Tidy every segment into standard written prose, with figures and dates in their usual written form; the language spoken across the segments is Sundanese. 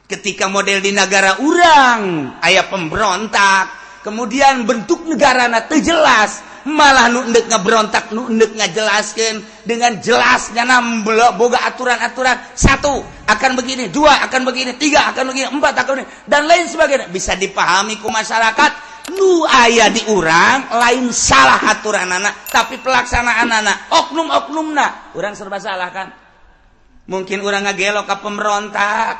Ketika model di negara urang aya pemberontak, kemudian bentuk negara teu jelas, malah nu endek ngeberontak, nu endek ngajelaskeun dengan jelasnya, boga aturan-aturan, satu akan begini, dua akan begini, tiga akan begini, empat akan begini, dan lain sebagainya, bisa dipahami ku masyarakat. Nu aya di urang lain salah aturan anak, tapi pelaksanaan anak oknum-oknumna. Urang serba salah kan. Mungkin urang ngagelo ka pemberontak,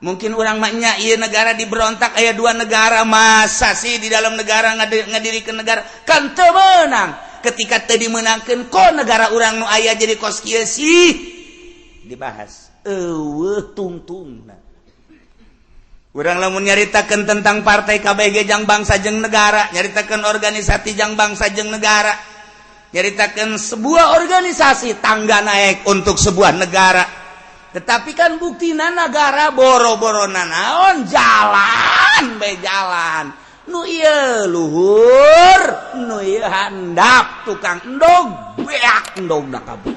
mungkin urang maknya iya negara diberontak, aya dua negara, masa sih di dalam negara ngadirikan negara kan teu meunang. Ketika teu dimenangkeun, kok negara urang nu aya jadi kos kieu sih, dibahas eueuh tungtungna. Urang lamun nyaritakeun tentang partai KBG jang bangsa jeung negara, nyaritakeun organisasi jang bangsa jeung negara, nyaritakeun sebuah organisasi tangga naik untuk sebuah negara, tetapi kan buktina negara boro-boro nanaon, jalan be jalan, nu ieu luhur, nu ieu handap, tukang endog beak endog kabeh.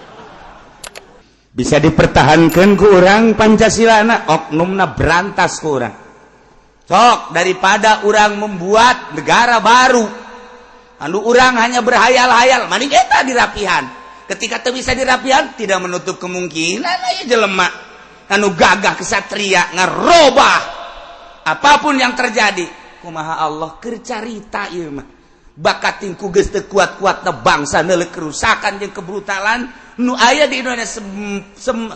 Bisa dipertahankan ku urang Pancasila na, oknumna berantas ku urang. Sok daripada urang membuat negara baru anu urang hanya berhayal-hayal, mending eta dirapihan. Ketika teu bisa dirapihan, tidak menutup kemungkinan aya jelema anu gagah kesatria ngarobah apapun yang terjadi. Kumaha Allah keur carita ieu mah, bakating ku geus teu kuat-kuatna bangsa neuleuh kerusakan jeung kebrutalan nu aya di Indonesia.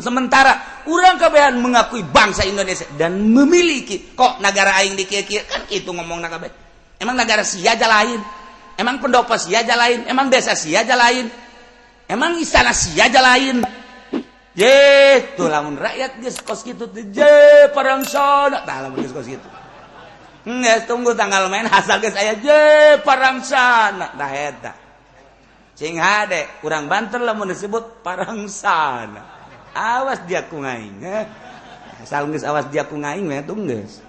Sementara urang kabehan mengakui bangsa Indonesia dan memiliki, kok negara aing di kieu-kieu kan kitu ngomongna kabeh. Emang negara sia aja lain? Emang pendopo sia aja lain? Emang desa sia aja lain? Emang istana sia aja lain? Ye, tuh lamun rakyat geus kos kitu teh, je parangsana. Tah, lamun geus kos kitu. Geus tunggu tanggal main, asal geus aya je parangsana. Tah, eta. Cing hade, urang Banten lamun disebut parangsana. Awas dia ku ngaing. Eh. Asal geus awas dia ku ngaing mah tuh geus.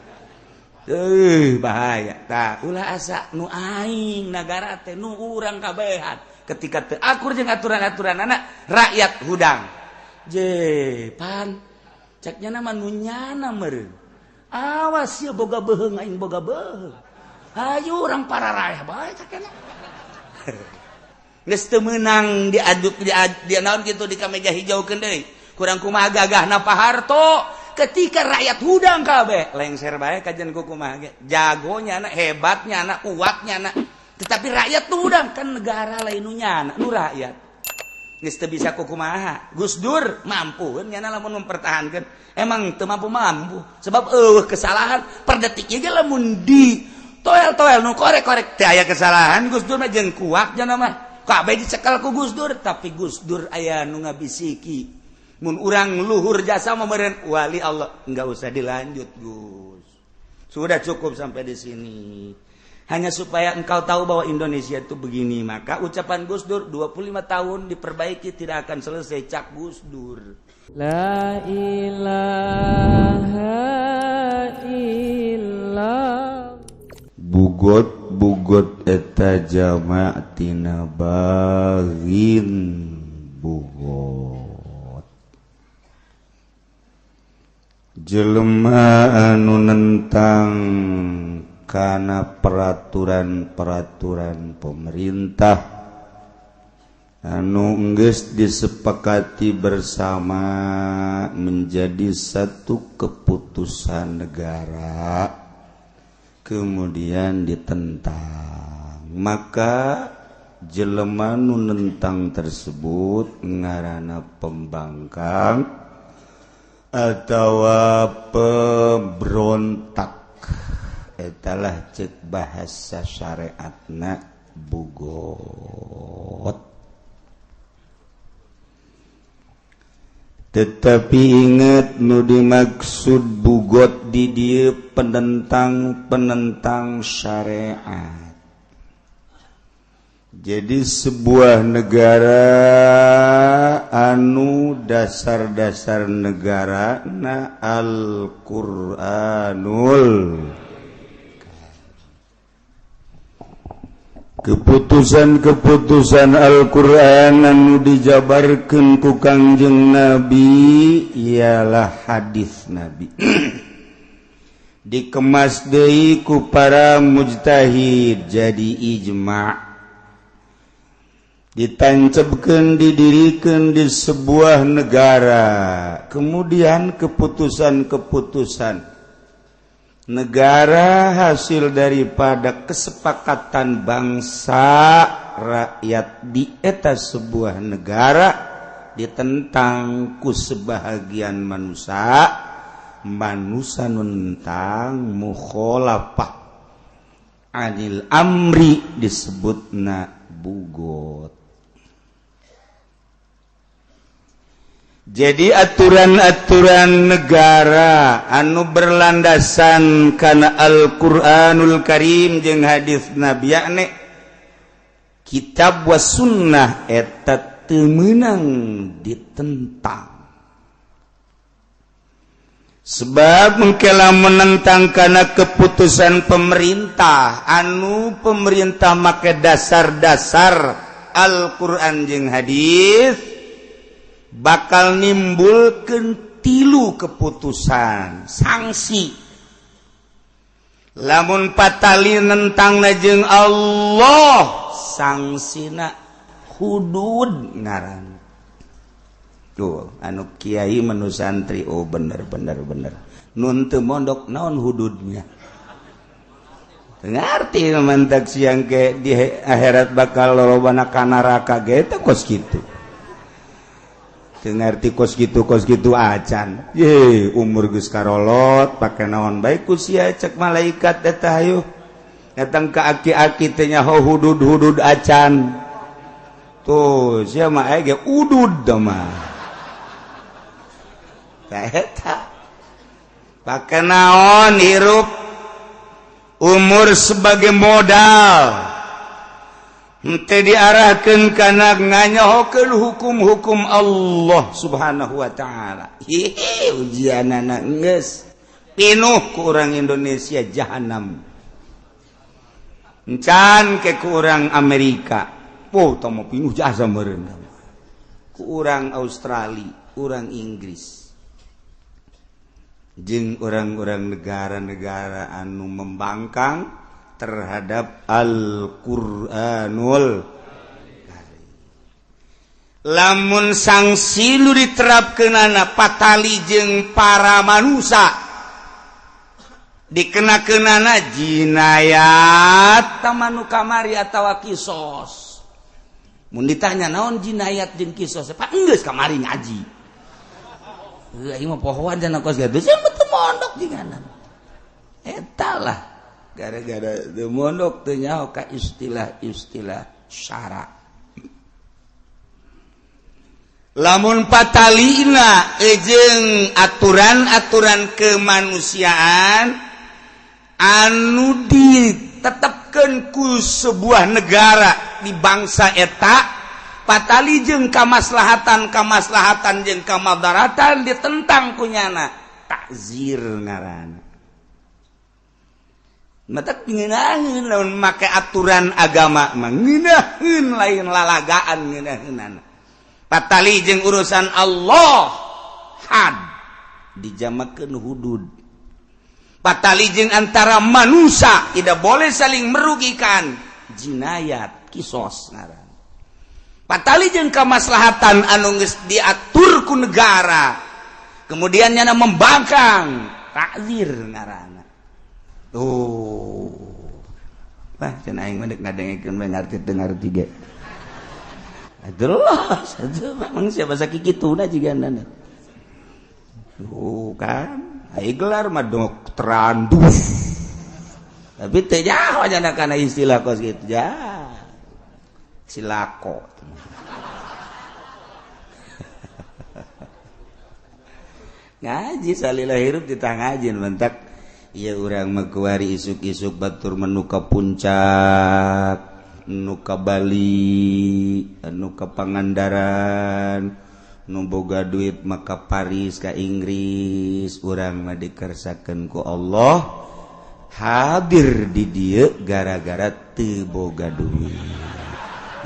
Bahaya. Tah, ulah asa nu aing nagara teh nu urang kabehan. Ketika teu akur jeung aturan-aturan anak rakyat hudang. Je, pan ceknya nama nu nyana meureun. Awas ya boga beuheung, aing boga beuheung. Hayu urang pararaeh bae ceknya. Geus teu meunang diaduk di naon kitu di kameja hijaukeun deui. Kurang kumaha gagahna Pak Harto ketika rakyat hudang kabeh lengser bae kajian ku kumaha ge. Jagonya anak, hebatnya anak, kuatnya anak. Tetapi rakyat tuh hudang kan, negara lain nu nyana, nu rakyat. Geus teu bisa ku kumaha. Gus Dur mampu nyana lamun mempertahankan. Emang teu mampu-mampu sebab eueuh kesalahan per detik ieu ge, lamun di toel-toel nu korek-korek teu aya kesalahan Gus Dur mah jeung kuat jana mah. Kabeh dicekel ku Gus Dur, tapi Gus Dur aya nu ngabisiki. Mun urang luhur jasa mah meureun wali Allah, enggak usah dilanjut, Gus. Sudah cukup sampai di sini. Hanya supaya engkau tahu bahwa Indonesia itu begini, maka ucapan Gus Dur 25 tahun diperbaiki tidak akan selesai, cak Gus Dur. La ilaha illallah. Bughot, bughot eta jamak tina baghin, bughot, jelema anu nentang kana peraturan-peraturan pemerintah anu enggeus disepakati bersama menjadi satu keputusan negara, kemudian ditentang, maka jelema nu nentang tersebut ngaranna pembangkang atau pemberontak. Etalah cek bahasa syariatna bughot. Tetapi ingat, nu dimaksud bughot di dieu penentang-penentang syariat. Jadi sebuah negara anu dasar-dasar negara na Al-Qur'anul, keputusan-keputusan Al-Qur'an anu dijabarkan ku Kangjeng Nabi, ialah hadis Nabi. Dikemas deui ku para mujtahid jadi ijma', ditancapkan, didirikan di sebuah negara. Kemudian keputusan-keputusan negara hasil daripada kesepakatan bangsa rakyat di eta sebuah negara ditentang ku sebahagian manusia. Manusia nentang mukholafah anil amri disebutna bugot. Jadi aturan-aturan negara anu berlandasan karena Al-Qur'anul Karim jeung hadis Nabi, yakni kitab was sunnah, eta teu meunang ditentang, sebab mengkela menentang karena keputusan pemerintah anu pemerintah make dasar-dasar Al-Qur'an jeung hadis bakal nimbulkan tilu keputusan sanksi. Lamun patali nentang jeung Allah, sangsina hudud ngaran. Tuh anu kiai menu santri, oh bener bener bener. Nun teu mondok, naon hududnya? Ngerti mantak siang ke di akhirat bakal lolobana ka neraka ge teh kos kitu. Ngerti kos gitu acan ye umur geus karolot pake naon bae ku sia. Cek malaikat eta, hayu datang ke aki-aki teh nyaho hudud-hudud acan. Tuh sia mah aya ge udud mah. Eta pake naon hirup, umur sebagai modal henteu diarahkeun kana nganyahokeun hukum-hukum Allah Subhanahu wa taala. Hihi, ujianana geus pinuh ku urang Indonesia jahanam. Encan ke ku urang Amerika. Oh, tong mau pinuh jasa meureun. Ku urang Australia, urang Inggris. Jeung orang-orang negara-negara anu membangkang terhadap Al-Qur'anul Karim. Lamun sanksi lu diterapkeunana patali jeung para manusia, dikena-kenana jinayat tamanu kamari atawa kisos. Mun ditanya naon jinayat jeung kisos, Pak geus kamari ngaji. Heuh, ieu mah pohoan cenah kos kitu, sia mah teu mondok jigana. Eta lah gara-gara teu mondok teu nyaho ka istilah-istilah syara. Lamun patalina jeung aturan-aturan kemanusiaan anu ditetepkeun ku sebuah negara di bangsa eta patali jeung kamaslahatan jeung kamadaratan ditentang kunyana, takzir ngaran. Matak ngeunaheun lamun make aturan agama mah ngeunaheun, lain lalagaan ngeunaheunana. Patali jeung urusan Allah, had dijamakeun hudud. Patali jeung antara manusia tidak boleh saling merugikan, jinayat kisos ngaran. Patali jeung kamaslahatan anu geus diatur ku negara kemudian nyana membangkang, takzir ngaranna. Tuh wah, cenah aing mah deuk ngadengekeun bae ngarti teu ngarti ge. Atuh atuh memang siapa bahasa kikituna jigana. Tuh kan ai gelar mah doktorandus tapi teu nyaho nya kana istilah kos kitu ja silako. Ngaji salila hirup ditangajin mentak ieu urang mah kuari isuk-isuk batur menu ka puncak, nu ka Bali, nu ka Pangandaran, nu boga duit maka Paris ka Inggris. Urang mah dikersakeun ku Allah hadir di dieu gara-gara teu boga duit.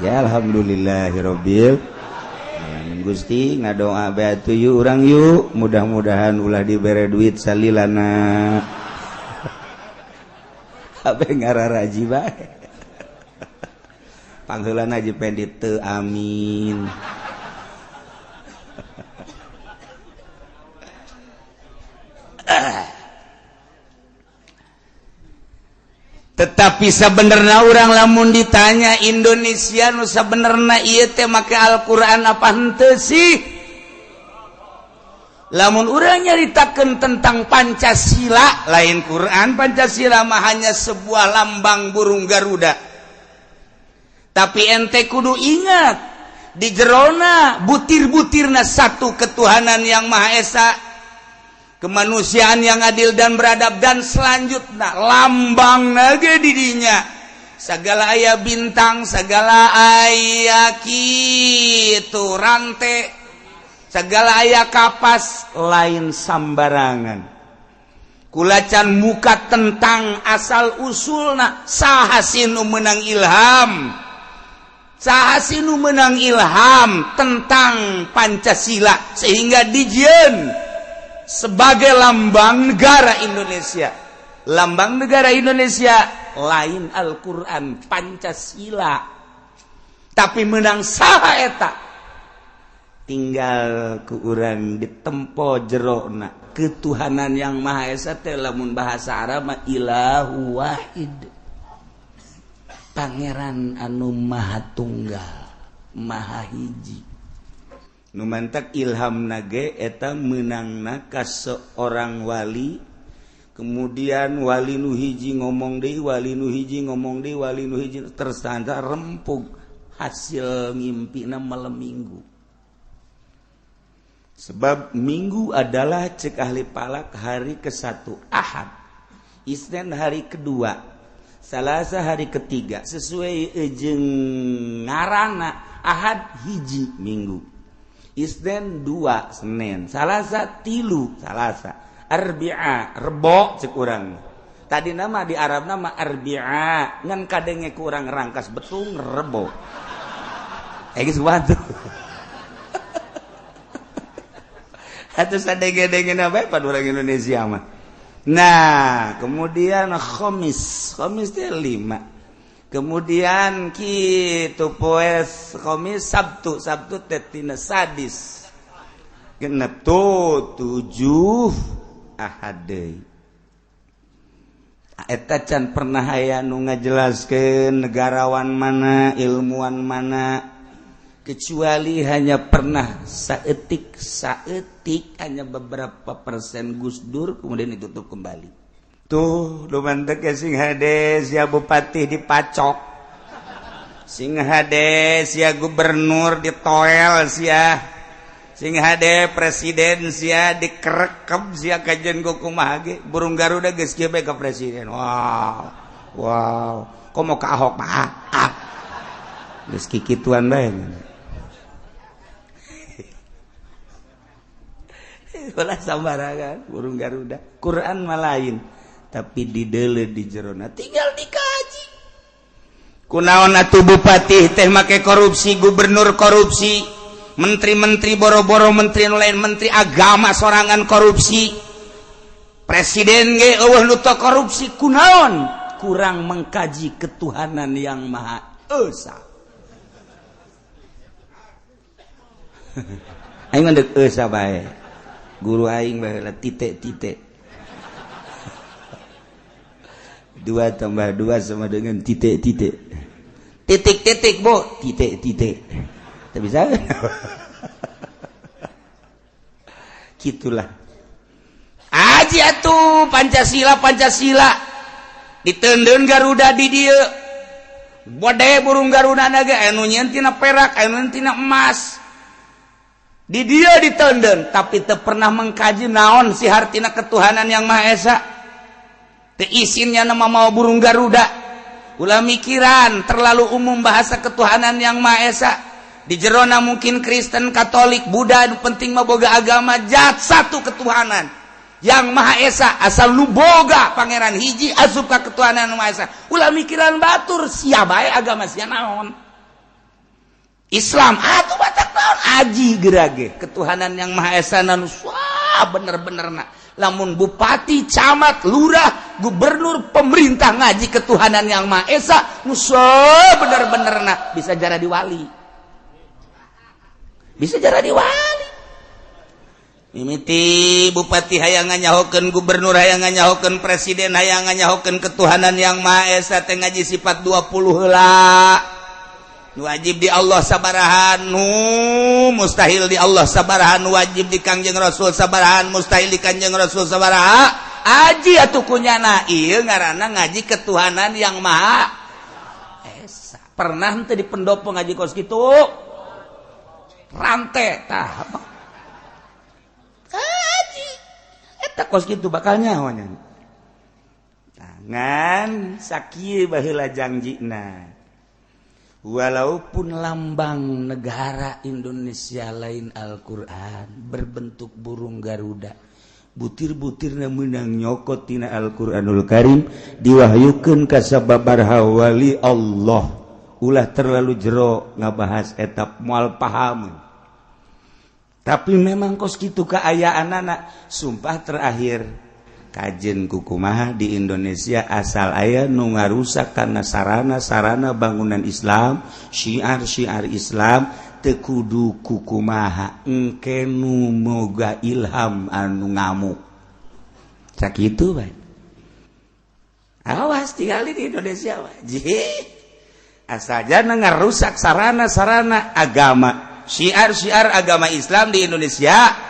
Ya alhamdulillahirabbil alamin. Gusti ngadoa bae atuh yuk urang yuk, mudah-mudahan ulah dibere duit salilana. Kabeh ngararaji bae. Pangheulana Haji Pendi teu amin. Tetapi sebenarnya orang lamun ditanya Indonesia nu sabenerna ieu teh make Al-Qur'an apa henteu sih? Lamun urang nyaritakeun tentang Pancasila, lain Quran, Pancasila mah hanya sebuah lambang burung Garuda. Tapi ente kudu ingat di jerona butir-butirna satu ketuhanan yang Maha Esa, kemanusiaan yang adil dan beradab, dan selanjutnya lambang nage didinya segala aya bintang, segala aya kitu rante, segala aya kapas, lain sambarangan. Kulacan muka tentang asal usulna, saha sih nu menang ilham, saha sih nu menang ilham tentang Pancasila sehingga dijieun sebagai lambang negara Indonesia. Lambang negara Indonesia lain Al-Quran, Pancasila. Tapi menang saha eta? Tinggal ku urang ditempo jerona ketuhanan yang Maha Esa teh lamun bahasa Arab mah ilahu wahid, pangeran anu maha tunggal, maha hiji. Nu mantak ilham nage eta meunangna ka seorang wali, kemudian wali nu hiji ngomong deui, wali nu hiji ngomong deui, wali nu hiji tersandar rempug hasil ngimpina malam minggu. Sebab minggu adalah cek ahli palak hari ke-1, Ahad, Isnin hari kedua, Salasa hari ketiga, sesuai jeung ngaranna Ahad hiji minggu, Isnin 2 Senin, Salasa 3 Salasa, Arbi'a Rebo cek urang. Tadi nama di Arab nama Arbi'a, ngan kadenge ku urang rangkas betung Rebo. Geus waduh. Atuh sadenge-denge bae pada orang Indonesia mah. Nah, kemudian Khamis, Khamis teh 5. Kemudian kitu poe Khamis, Sabtu, Sabtu teh tina sadis. Genep tuh 7 Ahad deui. Eta can pernah aya nu ngajelaskeun negarawan mana, ilmuwan mana, kecuali hanya pernah saeutik hanya beberapa persen Gus Dur kemudian ditutup kembali. Tuh lumantek sing hade sia bupati dipacok, sing hade sia gubernur ditoel sia, sing hade presiden sia dikerekep sia kajian ku kumaha ge burung Garuda geus kieu bae ka presiden. Wow, wow, komo ka Ahok mah ah geus kikituan bae. Ulah sambarangan burung Garuda. Quran mah lain, tapi didele di jerona tinggal dikaji. Kunaon atuh bupati teh make korupsi, gubernur korupsi, menteri-menteri boro-boro menteri lain, menteri agama sorangan korupsi, presiden ge eueuh nu teu korupsi. Kunaon? Kurang mengkaji ketuhanan yang Maha Esa. Aing mah deuk esa bae. Guru aing baheula titik-titik. 2 tambah 2 sama dengan titik-titik. Titik-titik, Bu, titik-titik. Tak bisa. Gitulah. Aji atuh Pancasila, Pancasila. Diteundeun Garuda di dieu. Bode burung Garuda naga anu nyieun tina perak, anu nyieun tina emas. Di dia ditenden, tapi teu pernah mengkaji naon si hartina ketuhanan yang Maha Esa. Teu isinnya nama mau burung Garuda. Ulah mikiran terlalu umum bahasa ketuhanan yang Maha Esa. Di jerona mungkin Kristen, Katolik, Buddha, penting mah boga agama jat satu ketuhanan yang Maha Esa. Asal lu boga pangeran hiji asup ka ketuhanan Maha Esa. Ulah mikiran batur sia bae agama sia naon. Islam atuh batak naon aji gerage ketuhanan yang Maha Esa nu bener-bener na. Lamun bupati, camat, lurah Gubernur, pemerintah ngaji ketuhanan yang Maha Esa nu bener-bener, nah bisa jadi wali, bisa jadi wali. Mimiti bupati hayang nganyahokeun, gubernur hayang nganyahokeun, presiden hayang nganyahokeun ketuhanan yang Maha Esa teh ngaji sifat 20 heula. Nu wajib di Allah sabarahan, nu mustahil di Allah sabarahan, wajib di Kangjeng Rasul sabarahan, mustahil di Kanjeng Rasul sabaraha. Aji atuh kunyana, ieu ngaranna ngaji ketuhanan yang Maha Esa. Pernah henteu di pendopo ngaji kos kitu? Rante tah. Aji eta kos kitu bakal nyaho nya. Ngan sakieu baheula jangjina. Walaupun lambang negara Indonesia lain Al-Quran, berbentuk burung Garuda, butir-butirna menang nyokot tina Al-Quranul Karim, diwahyukeun ka sababaraha wali Allah. Ulah terlalu jero ngabahas etap, moal paham. Tapi memang kos kitu keayaan anak. Sumpah, terakhir kajen kukumaha di Indonesia, asal aya nu ngarusak karena sarana-sarana bangunan Islam, syiar-syiar Islam, teu kudu kukumaha, engke nu moga ilham anu ngamuk sakitu bae. Awas tinggal di Indonesia wajib, asal jangan ngarusak sarana-sarana agama, syiar-syiar agama Islam di Indonesia.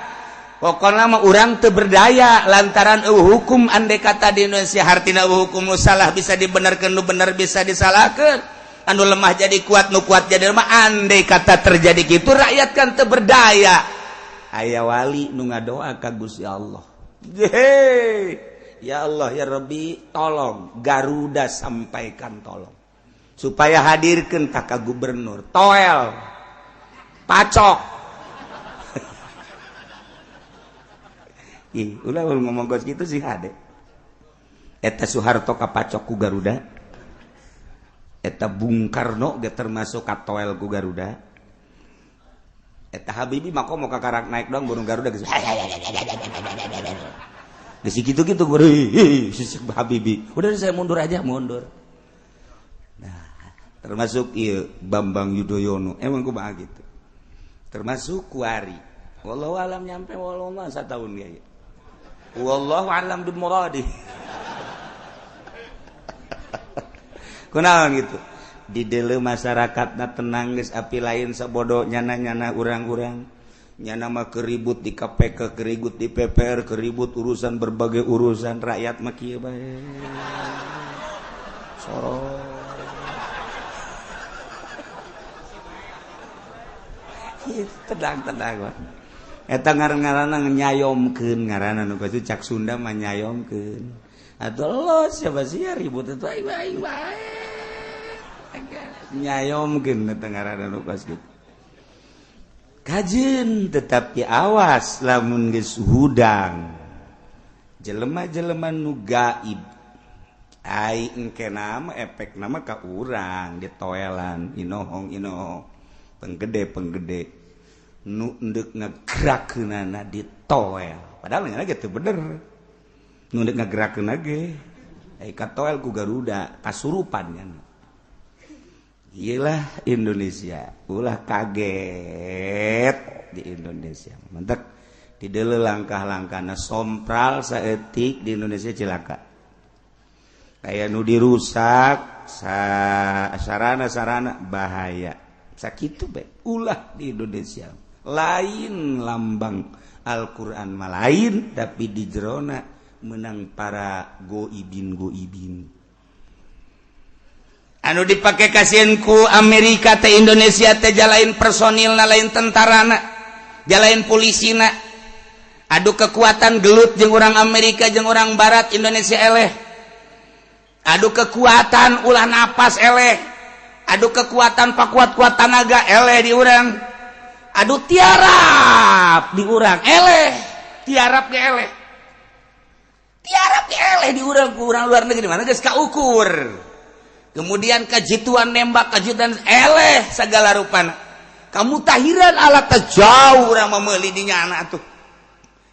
Pokoknya mah urang teu berdaya lantaran hukum. Andai kata di Indonesia hartina hukum, nu salah bisa dibenarkan, nu benar bisa disalahkan, anu lemah jadi kuat, nu kuat jadi lemah. Andai kata terjadi gitu, rakyat kan teu berdaya. Aya wali nu ngadoa ka Gusti Allah, "Yeay, ya Allah, ya Rabbi, tolong Garuda, sampaikan tolong supaya hadirkan kakak gubernur, toel, pacok." Ih, ulah ngomong gos gitu sih hade. Eta Soeharto kapacok ku Garuda. Eta Bung Karno ge termasuk katoel ku Garuda. Eta Habibie mah komo kakarak naik doang burung Garuda geus. Geus kitu-kitu guru Habibie. Udah, saya mundur aja, mundur. Nah, termasuk ieu Bambang Yudhoyono emang kumaha gitu. Termasuk kuari. Wallahu alam nyampe, wallahu mah satahun ge. Wallahu alam bi muradi. Kunaon gitu? Di dele masyarakatna tenang geus, api lain sabodo nyana-nyana urang-urang. Nyana mah keribut di KPK, keribut di PPR, keribut urusan berbagai urusan, rakyat mah kieu bae. Sorot. Tenang-tenang mah. Eta ngaran-ngaranna nyayomkeun, ngaranna nu kitu cak Sunda mah nyayomkeun. Atuh lo siapa sih ya ribut itu, aing aing bae. Nyayomkeun eta ngaranna nu kitu. Kajeun tetapi awas lamun geus hudang. Jelema-jelema nu gaib. Ai engke nama efek nama ka urang ditoelan inohong-inohong. Penggede-penggede. Nu endek ngagerakeunana ditoel, padahal nya gitu bener nu endek ngagerakeun ge ai katoel ku Garuda kasurupan nya. Iyalah Indonesia, ulah kaget di Indonesia mentek di deuleu langkah-langkahna sompral saeutik di Indonesia cilaka. Aya nu dirusak sarana-sarana, bahaya sakitu bae. Ulah di Indonesia lain lambang Al-Quran mah lain, tapi di jerona menang para goibin goibin anu dipake kasihanku Amerika teh. Indonesia teh jalain personil na, lain tentarana, jalain polisina. Adu kekuatan gelut jeung orang Amerika jeung orang Barat, Indonesia eleh. Adu kekuatan ulah napas eleh, adu kekuatan pakuat-kuat tanaga eleh di urang, adu tiarap di urang eleh, tiarap ge eleh, tiarap ge eleh di urang ku urang luar negeri mana geus kaukur. Kemudian kajituan nembak, kajitan eleh segala rupana. Kamu tahiran alat teh jauh urang memeuli di nyana tuh.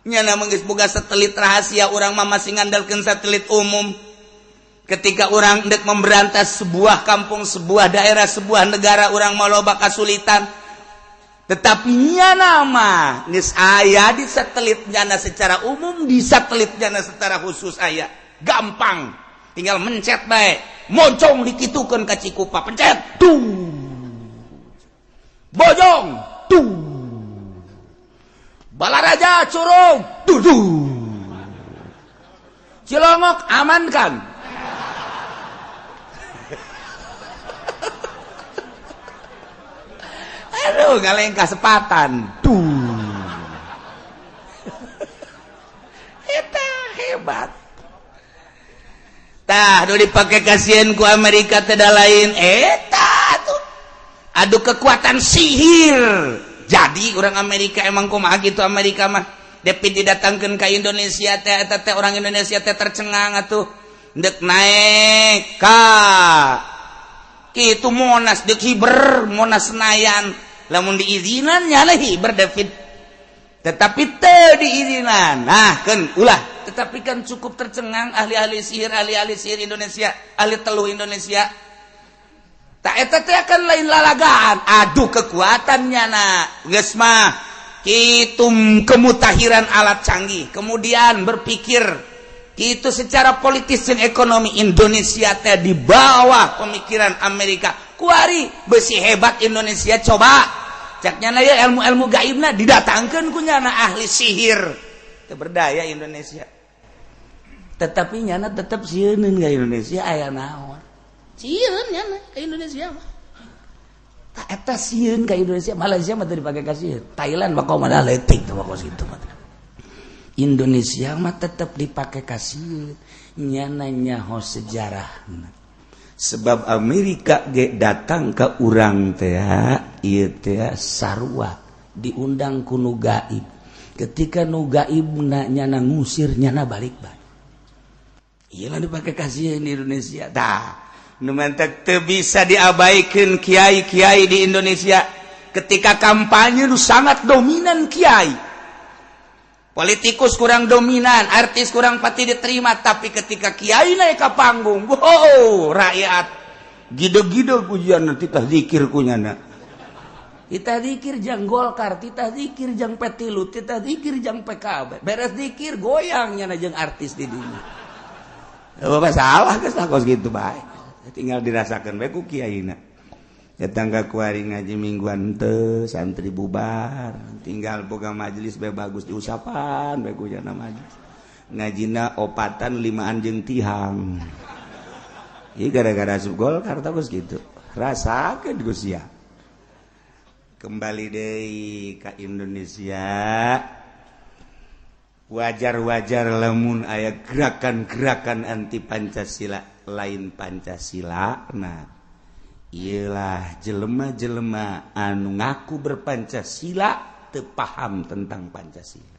Nyana mah geus boga satelit rahasia, urang mah masih ngandalkeun satelit umum. Ketika orang hendak memberantas sebuah kampung, sebuah daerah, sebuah negara, urang mah loba kasulitan. Tetapi nyana mah geus aya di satelit nyana secara umum, di satelit nyana secara khusus aya. Gampang, tinggal mencet bae, moncong dikitukeun ka Cikupa, pencet, tuh. Bojong, tuh. Balaraja Curug, tuh tuh. Cilongok amankan. Aduh, ngalengkah sepatan. Tuh. Eta hebat. Tah, nu dipake kasihan ku Amerika tidak lain eta tuh. Aduh kekuatan sihir. Jadi orang Amerika emang kumaha gitu Amerika mah. Depi didatangkeun ka Indonesia teh eta teh orang Indonesia teh tercengang atuh. Ndek naik ka kitu Monas deuk hiber Monas Senayan. Lamun diizinan nyana hiber David. Tetapi teu diizinan. Nah, keun ulah. Tetapi kan cukup tercengang ahli-ahli sihir, ahli-ahli sihir Indonesia, ahli teluh Indonesia. Tak eta teh akan lain lalagaan. Aduh kekuatannya na. Geus mah kitu kemutahiran alat canggih. Kemudian berpikir kitu secara politis dan ekonomi Indonesia teh di bawah pemikiran Amerika. Kuari besi hebat Indonesia coba. Cak nyana ya ilmu-ilmu gaibna didatangkeun ku nyana ahli sihir. Teu berdaya Indonesia. Tetapi nyana tetep sieuneun ka Indonesia aya naon. Sieun nyana ka Indonesia mah. Tak eta sieun ka Indonesia, Malaysia mah teu dipake ka sieun. Thailand mah kumaha leutik teh kos kitu mah. Indonesia mah tetep dipake ka sieun. Nyana nyaho sejarah. Sebab Amerika ge datang ke urang teh ieu teh sarua diundang ku nu gaib. Ketika nu gaibna nyana ngusir nyana balik bae. Ieu lah dipake ka sieun di Indonesia. Tah, nu mantak teu bisa diabaikeun kiai-kiai di Indonesia. Ketika kampanye nu sangat dominan kiai. Politikus kurang dominan, artis kurang pati diterima, tapi ketika kiai naik ke panggung, wow, rakyat gide-gide pujian titah zikir ku nyana. Titah zikir jang Golkar, titah zikir jang Petilu, titah zikir jang PKB. Beres zikir goyang nyana jeung artis di dinya. Bapak salah geus lah kos kitu bae. Tinggal dirasakan bae ku kiaina. Datang ka kuari ngaji mingguan teu, santri bubar, tinggal boga majelis bae bagus diusapan bae ku jana majelis. Ngajina opatan limaan jeung tihang. Ieu gara-gara asup Golkar tah geus kitu. Rasakeun geus sia. Kembali deui ka Indonesia. Wajar-wajar lamun aya gerakan-gerakan anti Pancasila, lain Pancasila. Nah, iyalah jelema-jelema anu ngaku berpancasila teu paham tentang Pancasila.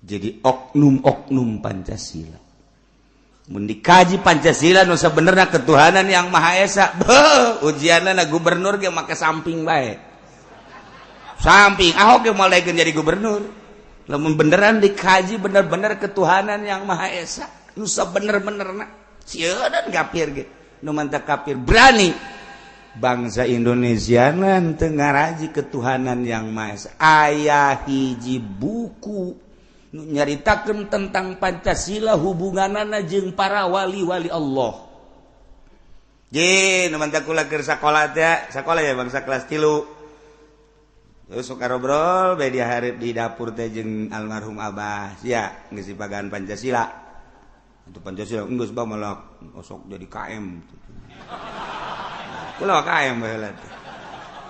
Jadi oknum-oknum Pancasila. Mun dikaji Pancasila nu sabenerna ketuhanan yang Maha Esa, beuh, ujianna gubernur ge make samping bae. Samping Ahok ge moal daekeun jadi gubernur. Lamun beneran dikaji bener-bener ketuhanan yang Maha Esa, nu sabener-benerna sieun kafir ge. Nu mantap kafir berani. Bangsa Indonesia teu ngaraji ketuhanan yang Maha Esa. Aya hiji buku nu nyaritakeun tentang Pancasila hubunganana jeung para wali-wali Allah. Ye, nu mantap kula keur sakola teh, sakola ya bangsa kelas 3. Terus suka ngobrol bae di hareup di dapur teh jeung almarhum Abah. Sia geus dipagaan Pancasila. Itu Pancasila geus bah malah osok jadi KM. Kula KM baheula teh.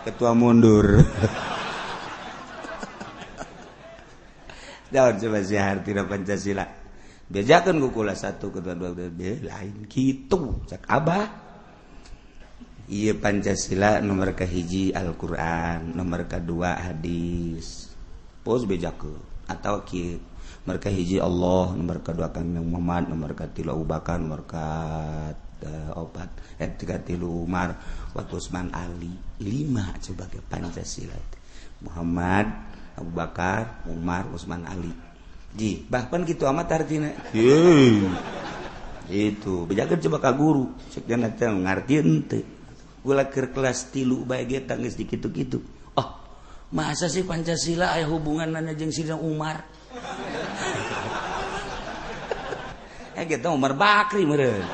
Ketua mundur. Daun coba sia hartina Pancasila. Bejakeun ku kula 1 ketua 2 lain kitu cak Abah. Iya Pancasila nomor kahiji Al-Quran, nomor kedua hadis. Pos bejakeun atau kieu. Nomor kahiji Allah, nomor kedua Kangjeng Muhammad, nomor katilu Abu Bakar, nomor opat, tiga tilu Umar, wa Utsman Ali. 5 coba ke Pancasila. Muhammad, Abu Bakar, Umar, Utsman, Ali. Ji, bahkan gitu amat artinya. Ye. Itu, bejakeun coba ka guru, cek dana teh ngartieun teu. Gula keur kelas 3 bae ge tangis di kitu-kitu. Oh, masa sih Pancasila aya hubunganna jeung Sidina Umar? Gitu Umar Bakri meureun.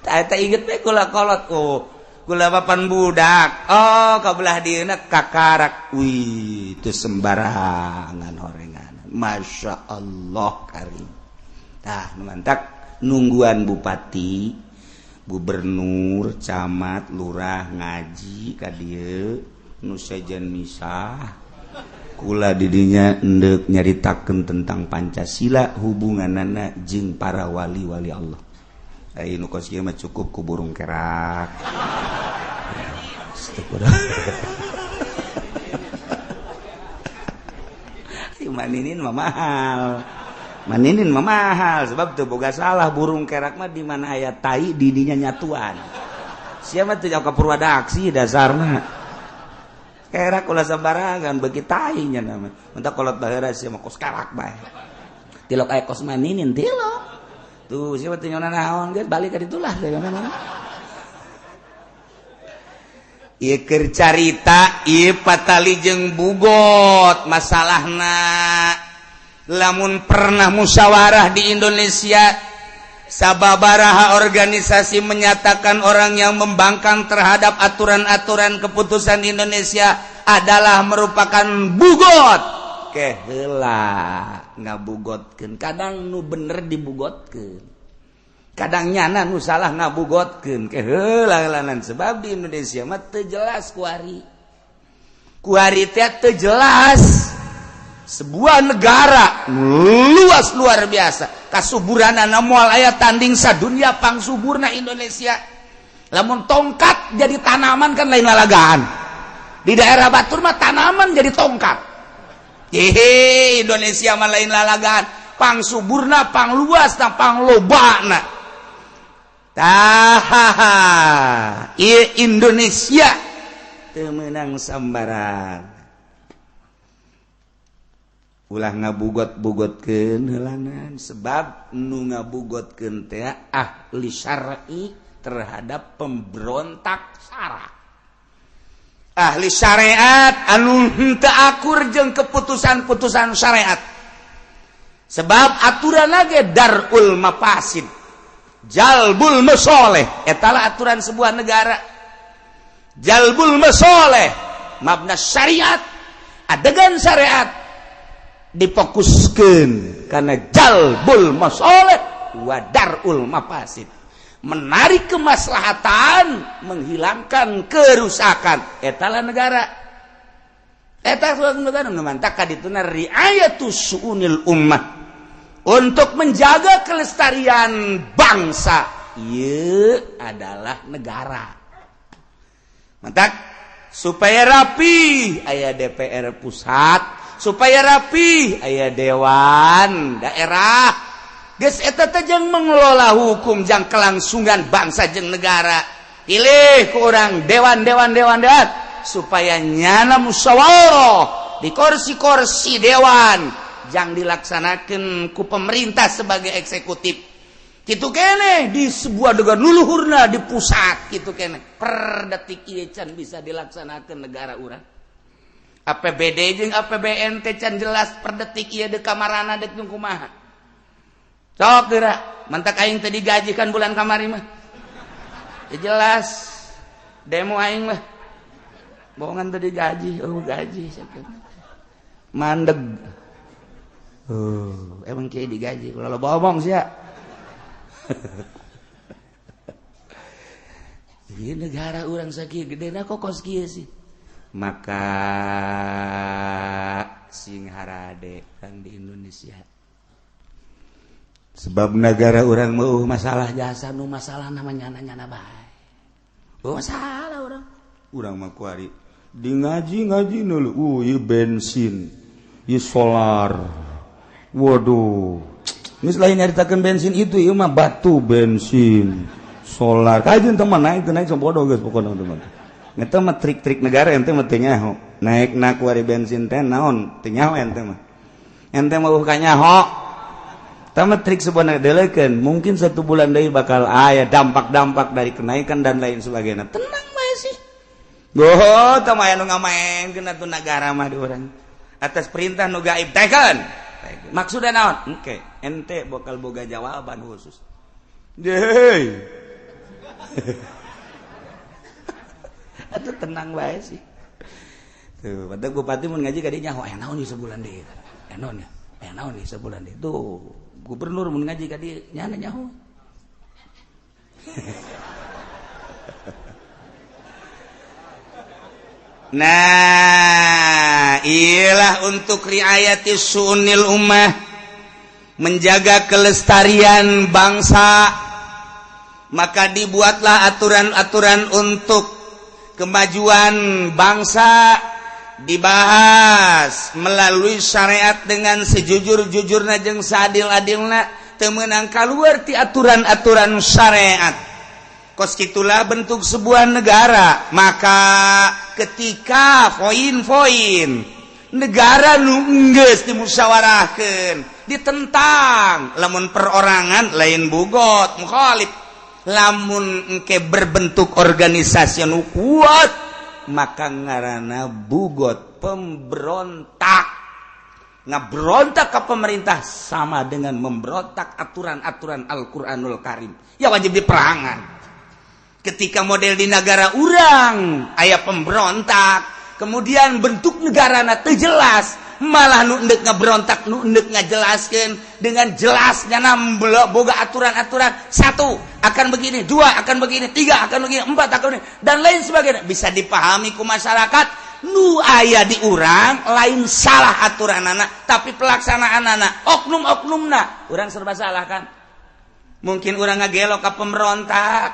Tah inget we kula kolot. Oh, kula papan budak. Oh, kabelah dieuna kakarak. Wih, itu sembarangan horengan. Masya Allah karim. Tah, mantak nungguan bupati, gubernur, camat, lurah ngaji ka dieu nu sejen misah. Kula didinya endek nyaritakeun tentang Pancasila hubunganana jeung para wali-wali Allah. Ai nu kos kieu mah cukup ku burung kerak. Maninin mah mahal. Maninin mah mahal sebab teu boga salah burung kerak mah di mana aya tai didinya nyatuan. Sia mah teu jauh ka Purwadaksi dasarna. Kerak ulah sembarangan beuki tai nya nama. Mentak kolot baheura sia mah kos kerak bae. Tilok aya kos maninin tilok. Tuh sia mah teu nyaona naon geus balik ka ditulah teu nyaona. Ieu keur carita ieu patali jeung bugot masalahna. Lamun pernah musyawarah di Indonesia sababaraha organisasi menyatakan orang yang membangkang terhadap aturan-aturan keputusan Indonesia adalah merupakan bugot. Keheula ngabugotkeun, kadang nu bener dibugotkeun, kadang nyana nu salah ngabugotkeun. Keheula heulanan sebab di Indonesia mah teu jelas kuari. Kuari teh teu jelas. Sebuah negara luas luar biasa kasuburanana moal aya tanding sadunia pangsuburna Indonesia. Lamun tongkat jadi tanaman kan lain lalagaan. Di daerah batur mah tanaman jadi tongkat. Hehe, Indonesia mah lain lalagaan, pangsuburna pangluasna panglobana. Tah, ieu Indonesia teu meunang sambarang. Ulah ngabugot-bugotkeun heulanan sebab nu ngabugotkeun teh ahli syar'i terhadap pemberontak syara. Ahli syariat anu henteu akur jeung keputusan-putusan syariat. Sebab aturan lagi darul mafasid, jalbul masoleh, etalah aturan sebuah negara. Jalbul masoleh mabna syariat, adegan syariat difokuskan karena jalbul masoleh wa darul mafasid, menarik kemaslahatan, menghilangkan kerusakan. Etalah negara. Eta negara nu mantak kadituna riayatus suunil ummah untuk menjaga kelestarian bangsa. Ieu adalah negara. Mantak supaya rapi aya DPR pusat, supaya rapi aya dewan daerah. Geus eta teh jeung mengelola hukum jang kelangsungan bangsa jeung negara. Pilih ku urang dewan-dewan dewan dewan supaya nyana musyawarah di kursi-kursi dewan jang dilaksanakeun ku pemerintah sebagai eksekutif. Kitu keneh di sebuah negara luluhurna di pusat kitu keneh per detik ieu can bisa dilaksanakeun negara urang. APBD jeung APBN teh can jelas per detik ieu deuk kamarana deuk jeung kumaha. Sok geura, mantak aing teh digajikan bulan kamari mah. Ya jelas demo aing mah. Bohongan teh digaji, oh gaji mandeg. Oh, emang kieu digaji, kalau bohong sia. Ieu negara urang sakieu gedena kok kos kieu sih. Maka sing harade kan di Indonesia. Sebab negara urang mau masalah jasa nu masalah namanya nyana bae. Oh masalah urang. Urang mah kuari di ngaji-ngaji nulu, ieu bensin, ieu solar. Waduh. Geus lain nyaritakeun bensin itu ieu mah batu bensin, solar. Kajeun teman naik naik bodoh geus pokona teman. Eta mah trik-trik negara ente mah teu nyaho. Naik nak wari bensin teh naon teu nyaho ente mah. Ente mah buka nyaho. Tama trik sebuah delekeun, mungkin satu bulan deui bakal aya dampak-dampak dari kenaikan dan lain sebagainya. Tenang bae sih. Goh, tama aya nu ngamaenkeun atuh nagara mah di urang. Atas perintah nu gaib tekeun. Maksudna naon? Engke, ente bakal boga jawaban khusus. Deui. Atuh tenang bae sih. Tuh, padahal bupati mun ngaji ka dinya nyaho aya naon ieu sebulan deui. Aya naon ya? Aya naon ieu sebulan deui. Tuh, gubernur mun ngaji ka dieu nyana nyaho. Nah, iyalah untuk riayati su'unil ummah, menjaga kelestarian bangsa, maka dibuatlah aturan-aturan untuk kemajuan bangsa, dibahas melalui syariat dengan sejujur-jujurna jeung seadil-adilna, teu meunang kaluar ti aturan-aturan syariat. Kos kitulah bentuk sebuah negara. Maka ketika poin-poin negara nu geus dimusyawarahkeun, ditentang, lamun perorangan lain bugot mukhalif, lamun engke berbentuk organisasi nu kuat maka ngaranna bugot pemberontak. Ngaberontak ke pemerintah sama dengan memberontak aturan-aturan Al-Qur'anul Karim, ya wajib diperangan. Ketika model di negara urang aya pemberontak, kemudian bentuk negarana teu jelas, malah nu endek ngaberontak, nu endek ngajelaskeun dengan jelas nyana boga aturan-aturan, satu akan begini, dua akan begini, tiga akan begini, empat akan begini, dan lain sebagainya, bisa dipahami ku masyarakat. Nu aya di urang lain salah aturanana, tapi pelaksanaanana oknum-oknumna urang serba salah kan. Mungkin urang ngagelok ka pemberontak,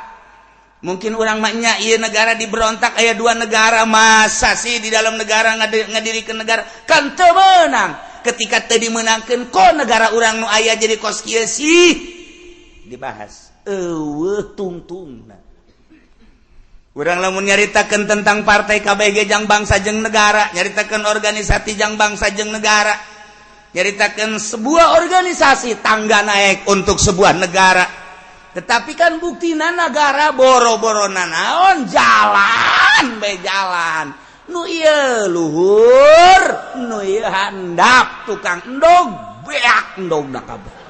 mungkin orang maknya iya negara diberontak, aya dua negara, masa sih di dalam negara ngadirikeun negara kan teu meunang. Ketika teu dimeunangkeun kok negara urang nu aya jadi kos kieu sih, dibahas eueuh tungtungna. Urang lamun nyaritakeun tentang partai KBG jang bangsa jeung negara, nyaritakeun organisasi jang bangsa jeung negara, nyaritakeun sebuah organisasi tangga naik untuk sebuah negara. Tetapi kan buktina negara boro-boro nanaon jalan be jalan nu ieu luhur nu ieu handap tukang endog beak endogna kabeh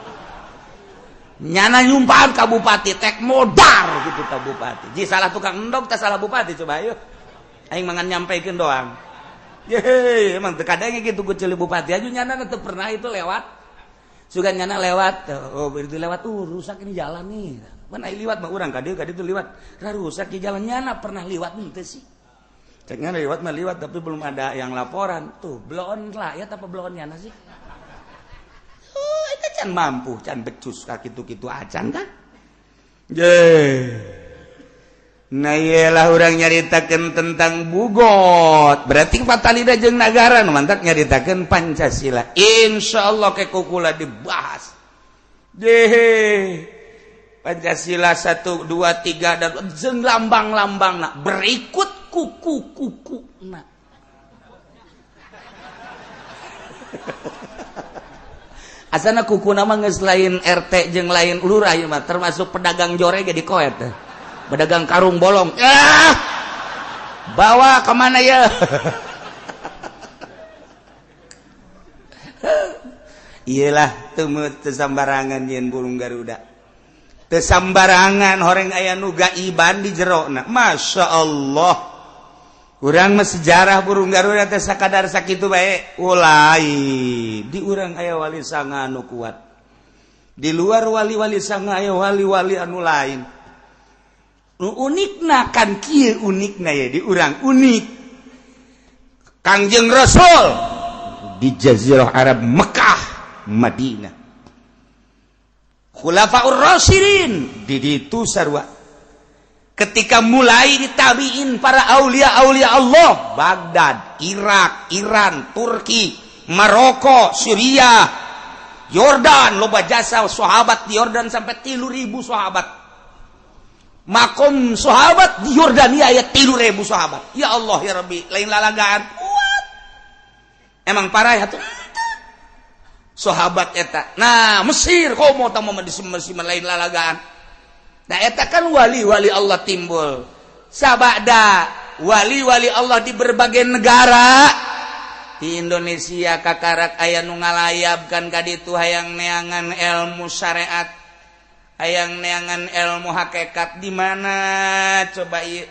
nyana nyumpahan ka bupati tek modar gitu ka bupati. Ji salah tukang endog teh salah bupati, coba ayo aing mangan nyampaikeun doang. Yeay, emang teu kadenge kitu ku ceuli bupati aju nyana teu pernah itu lewat. Sugan nyana lewat, oh itu lewat, rusak ini jalan nih. Mana liwat mah urang ka dieu itu liwat. Ra rusak di jalan nyana pernah liwat henteu sih. Cek nyana liwat mah liwat tapi belum ada yang laporan. Tuh, bloon rakyat apa bloon nyana sih? Oh, itu can mampu, can becus ka kitu-kitu acan kan? Ye. Nah iyalah urang nyaritakeun tentang bugot. Berarti patalida jeung nagara nu mantak nyaritakeun Pancasila. Insyaallah ke kukula dibahas. Deh. Pancasila 1 2 3 dan jeung lambang-lambangna berikut kuku-kukuna. Asana kukuna mah geus lain RT jeung lain lurah ieu mah, termasuk pedagang jore ge dikoet. Pedagang karung bolong, bawa kemana ya? Iyalah, teu sambarangan yen burung Garuda. Teu sambarangan horeng aya nu gaiban di jerona. Masya Allah. Urang mah sejarah burung Garuda teh sakadar sakitu bae. Ulai di urang aya wali sanga anu kuat. Di luar wali-wali sanga aya wali-wali anu lain. Unikna kan kieu unikna ya di urang unik. Kangjeng Rasul di Jazirah Arab Mekah Madinah. Khulafaur Rasyidin di ditu sarua. Ketika mulai ditabiin para aulia-aulia Allah, Baghdad, Irak, Iran, Turki, Maroko, Suriah, Yordan, loba jasa sahabat di Yordan sampai 3.000 sahabat. Makom sahabat di Yordania ya 3.000 sahabat. Ya Allah ya Rabbi, lain lalagaan. Kuat. Emang parah ya tuh sahabat eta. Nah Mesir komo tah mah di Mesir lain lalagaan. Nah eta kan wali-wali Allah timbul. Sabada wali-wali Allah di berbagai negara. Di Indonesia kakarak aya nu ngalayab kan ka ditu hayang neangan ilmu syariat, hayang neangan ilmu hakikat di mana coba ieu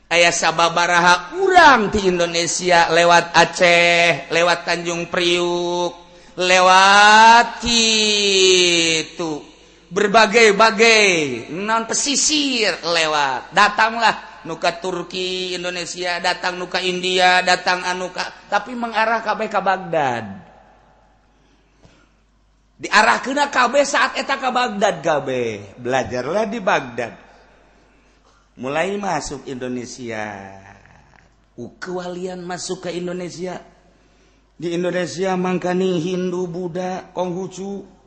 aya sababaraha urang di Indonesia lewat Aceh, lewat Tanjung Priuk, lewat itu berbagai-bagai non pesisir lewat, datanglah nuka Turki Indonesia, datang nuka India, datang anuka, tapi mengarah kabeh ka Baghdad. Diarahkeun kabeh saat eta ka Baghdad kabeh. Belajarlah di Baghdad. Mulai masuk Indonesia. Kewalian masuk ke Indonesia. Di Indonesia mangkani Hindu, Buddha, Konghucu.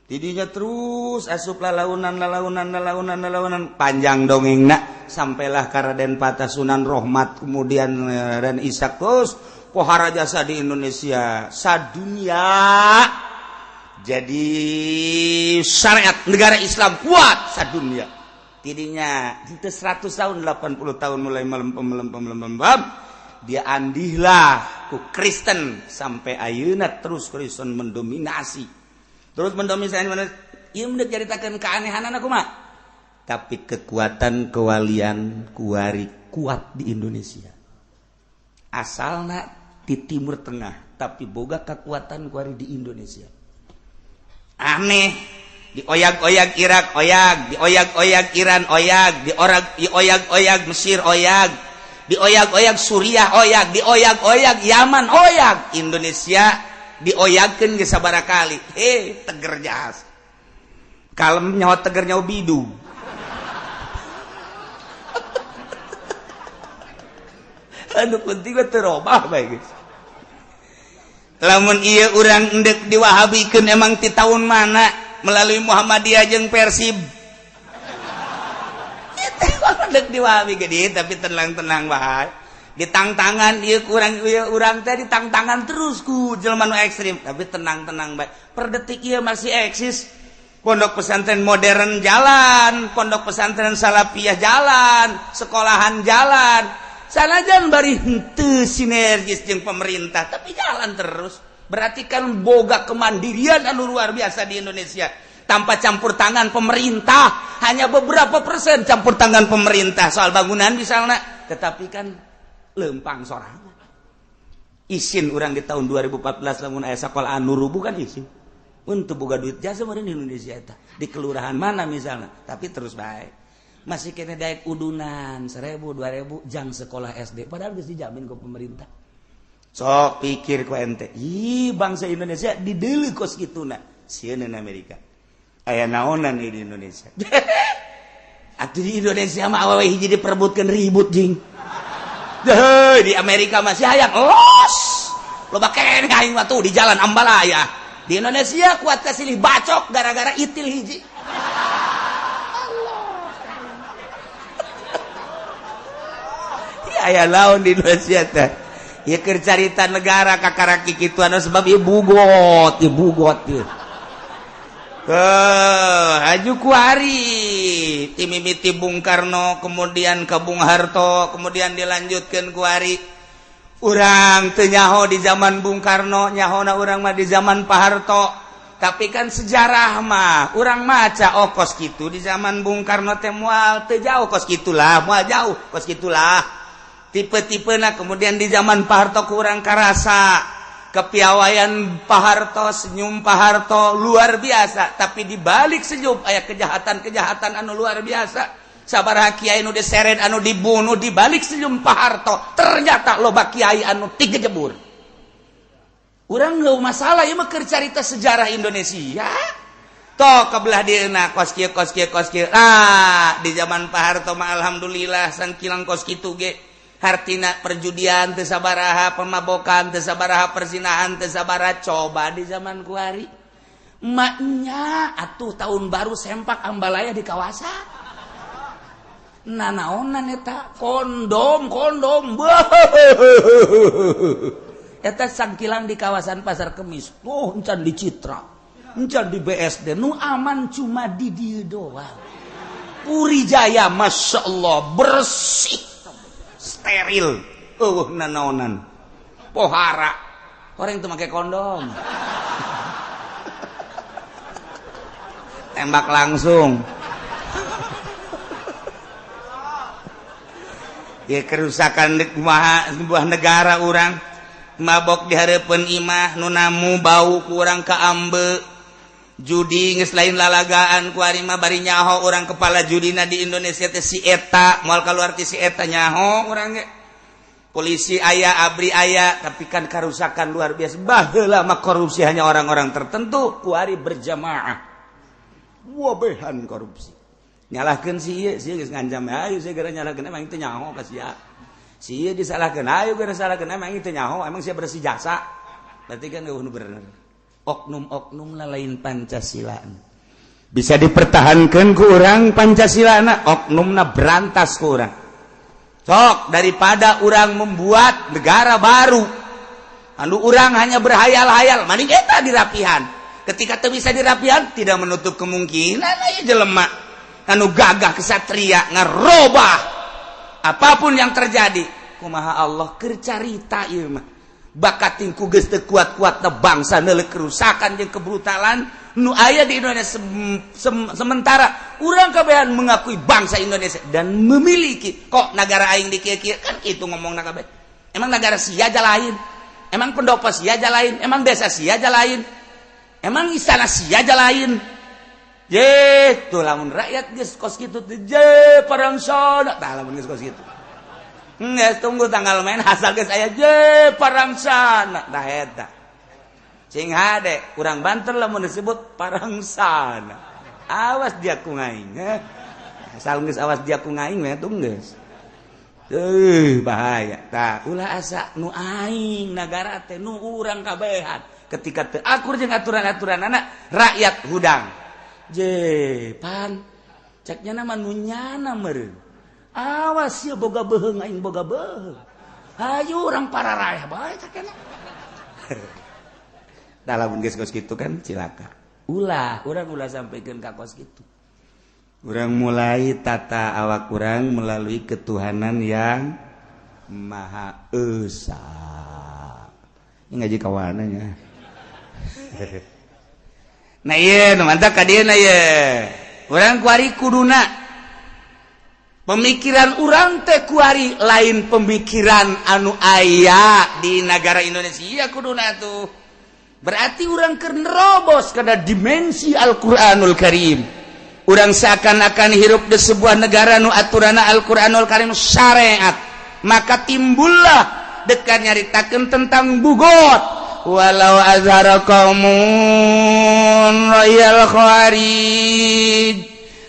Tidinya terus asup lalaunan lalaunan lalaunan lalaunan panjang dongengna sampailah ka Raden Patah, Sunan Rohmat, kemudian Raden Ishak, terus pohara jasa di Indonesia sadunia jadi syariat negara Islam kuat sadunia. Tidinya itu 100 tahun 80 tahun mulai melempem melempem melempem dia andihlah ku Kristen sampai ayeuna terus Kristen mendominasi. Terus mendominasi mana? Ieu mendek caritakeun keanehanan aku mah. Tapi kekuatan kewalian kuari kuat di Indonesia. Asalna di Timur Tengah, tapi boga kekuatan kuari di Indonesia. Aneh, dioyag-oyag Irak oyag, dioyag-oyag Iran oyag, dioyag-oyag Mesir oyag, dioyag-oyag Suriah oyag, dioyag-oyag Yaman oyag, Indonesia dioyagkeun ge sabaraha kali. Teger jas. Kalem nyawa teger nyawa bidu. Anu penting mah teu robah bae geus. Lamun ieu urang endek diwahabikeun emang ti tahun mana melalui Muhammadiyah jeung Persib. Endek diwahabi gede tapi tenang-tenang bae. Ditangtangan ieu kurang ieu urang teh ditangtangan terus ku jelema nu ekstrim tapi tenang-tenang bae. Per detik ieu masih eksis pondok pesantren modern jalan, pondok pesantren salafiyah jalan, sekolahan jalan. Sanajan bari henteu sinergis jeung pemerintah tapi jalan terus. Berarti kan boga kemandirian anu luar biasa di Indonesia. Tanpa campur tangan pemerintah, hanya beberapa persen campur tangan pemerintah soal bangunan misalnya, tetapi kan lempang sorangan. Isin urang di tahun 2014 lamun aya sakola anu rubuh kan isin. Untuk boga duit jasa meureun di Indonesia eta. Di kelurahan mana misalnya, tapi terus baik. Masih kene daek udunan 1000 2000 jang sekolah SD padahal geus dijamin ku pemerintah. Sok pikir ku ente. Ih, bangsa Indonesia dideuleu kos kituna. Sieun Amerika. Aya naonan di Indonesia. Atuh di Indonesia mah awewe hiji diperebutkeun ribut jing. Di Amerika masih hayang los. Loba keneh aing mah tuh di jalan Ambalaya. Di Indonesia kuat kasilih bacok gara-gara itil hiji. Allah. Aya laun di Indonesia teh. Ieu keur carita negara kakaraki kitu anu sebab ieu bugot, ieu bugot ieu. Haju kuari timimiti Bung Karno kemudian ke Bung Harto kemudian dilanjutkan kuari. Urang teu nyaho di zaman Bung Karno, nyahona urang mah di zaman Pak Harto. Tapi kan sejarah mah urang maca oh kos kitu di zaman Bung Karno teh moal teu jauh kos kitulah, moal jauh kos kitulah. Tipe-tipena kemudian di zaman Pak Harto kurang karasa. Kepiawaian Pak Harto, senyum Pak Harto luar biasa, tapi di balik senyum aya kejahatan-kejahatan anu luar biasa. Sabaraha kiai anu diseret, anu dibunuh di balik senyum Pak Harto, ternyata loba kiai anu tiga jebur. Urang nggak masalah ieu mah keur carita sejarah Indonesia. Toh kebelah dieuna kos kieu kos kieu kos kieu. Ah, di zaman Pak Harto mah alhamdulillah sangkilang kos kitu ge. Hartina perjudian teu sabaraha, pemabokan teu sabaraha, perzinahan teu sabaraha. Coba di zaman kuari maknya atuh tahun baru sempak ambalaya di kawasan nanaonan eta kondom kondom. Eta sangkilang di kawasan Pasar Kemis. Oh, encan di Citra, encan di BSD, nu aman cuma di dieu doang. Puri Jaya, Masya Allah, bersih, steril, eueuh nanaonan, pohara, orang itu pakai kondom, tembak langsung. Ya kerusakan sebuah negara orang mabok di hareupeun imah nu namu bau kurang kaambe. Judi geus lain lalagaan ku ari mah bari nyaho urang kepala judina di Indonesia teh si eta moal kaluar ti si eta nyaho urang ge. Polisi aya, abri aya, tapi kan karusakan luar biasa. Baheula mah korupsi hanya orang-orang tertentu, ku ari berjamaah. Wabehan korupsi. Nyalahkeun si ieu, si ieu geus ngancam, ayo segera nyalahkeun emang teu nyaho ka sia. Si ieu disalahkeun, ayo geura salahkeun emang teu nyaho, emang sia bersih jasa. Berarti kan eueuh nu bener. Oknum-oknum lain Pancasila bisa dipertahankan ku urang Pancasila na oknumna berantas ku urang. Sok daripada urang membuat negara baru anu urang hanya berhayal-hayal maning eta dirapihan. Ketika teu bisa dirapihan tidak menutup kemungkinan aya jelema anu gagah kesatria ngarobah apapun yang terjadi. Kumaha Allah keur carita ieu mah. Bakat tingku geus teu kuat-kuatna bangsa neuleuh kerusakan jeung kebrutalan nu aya di Indonesia. Sementara urang kabehan mengakui bangsa Indonesia dan memiliki kok negara aing di kieu-kieu kan kitu ngomongna kabeh. Emang negara sia aja lain, emang pendopo sia aja lain, emang desa sia aja lain, emang istana sia aja lain. Je tuh lamun rakyat geus kos kitu teh je parangsana tah lamun geus kos kitu. Nggak, tunggu tanggal main asal geus aya je parangsana tah eta. Sing hade kurang Banten lamun disebut parangsana. Awas dia ku ngaing. Asal geus awas dia ku ngaing we tuh geus. Bahaya. Tah ulah asa nu aing nagara teh nu urang kabehan. Ketika teu akur jeung aturan-aturan anak rakyat hudang. Je pan ceknya nama nu nyana meureun. Awas ya boga beheung aing boga beheung. Hayu urang pararaeh bae cakena. Tah lamun geus kos kitu kan cilaka. Ulah, urang ulah sampaikan ka kos kitu. Urang mulai tata awak urang melalui ketuhanan yang Maha Esa. Ini ngaji kawananya. Nah ieu nu mantap ka dieu na ieu. Urang kuari kuduna pemikiran urang teh kuari lain pemikiran anu aya di negara Indonesia kuduna tuh. Berarti urang keur nerobos kana dimensi Al-Qur'anul Karim. Urang seakan-akan hirup di sebuah negara nu aturana Al-Qur'anul Karim syariat. Maka timbullah dekat nyaritakeun tentang bugot. Walau azhara qaumun rayal khawarij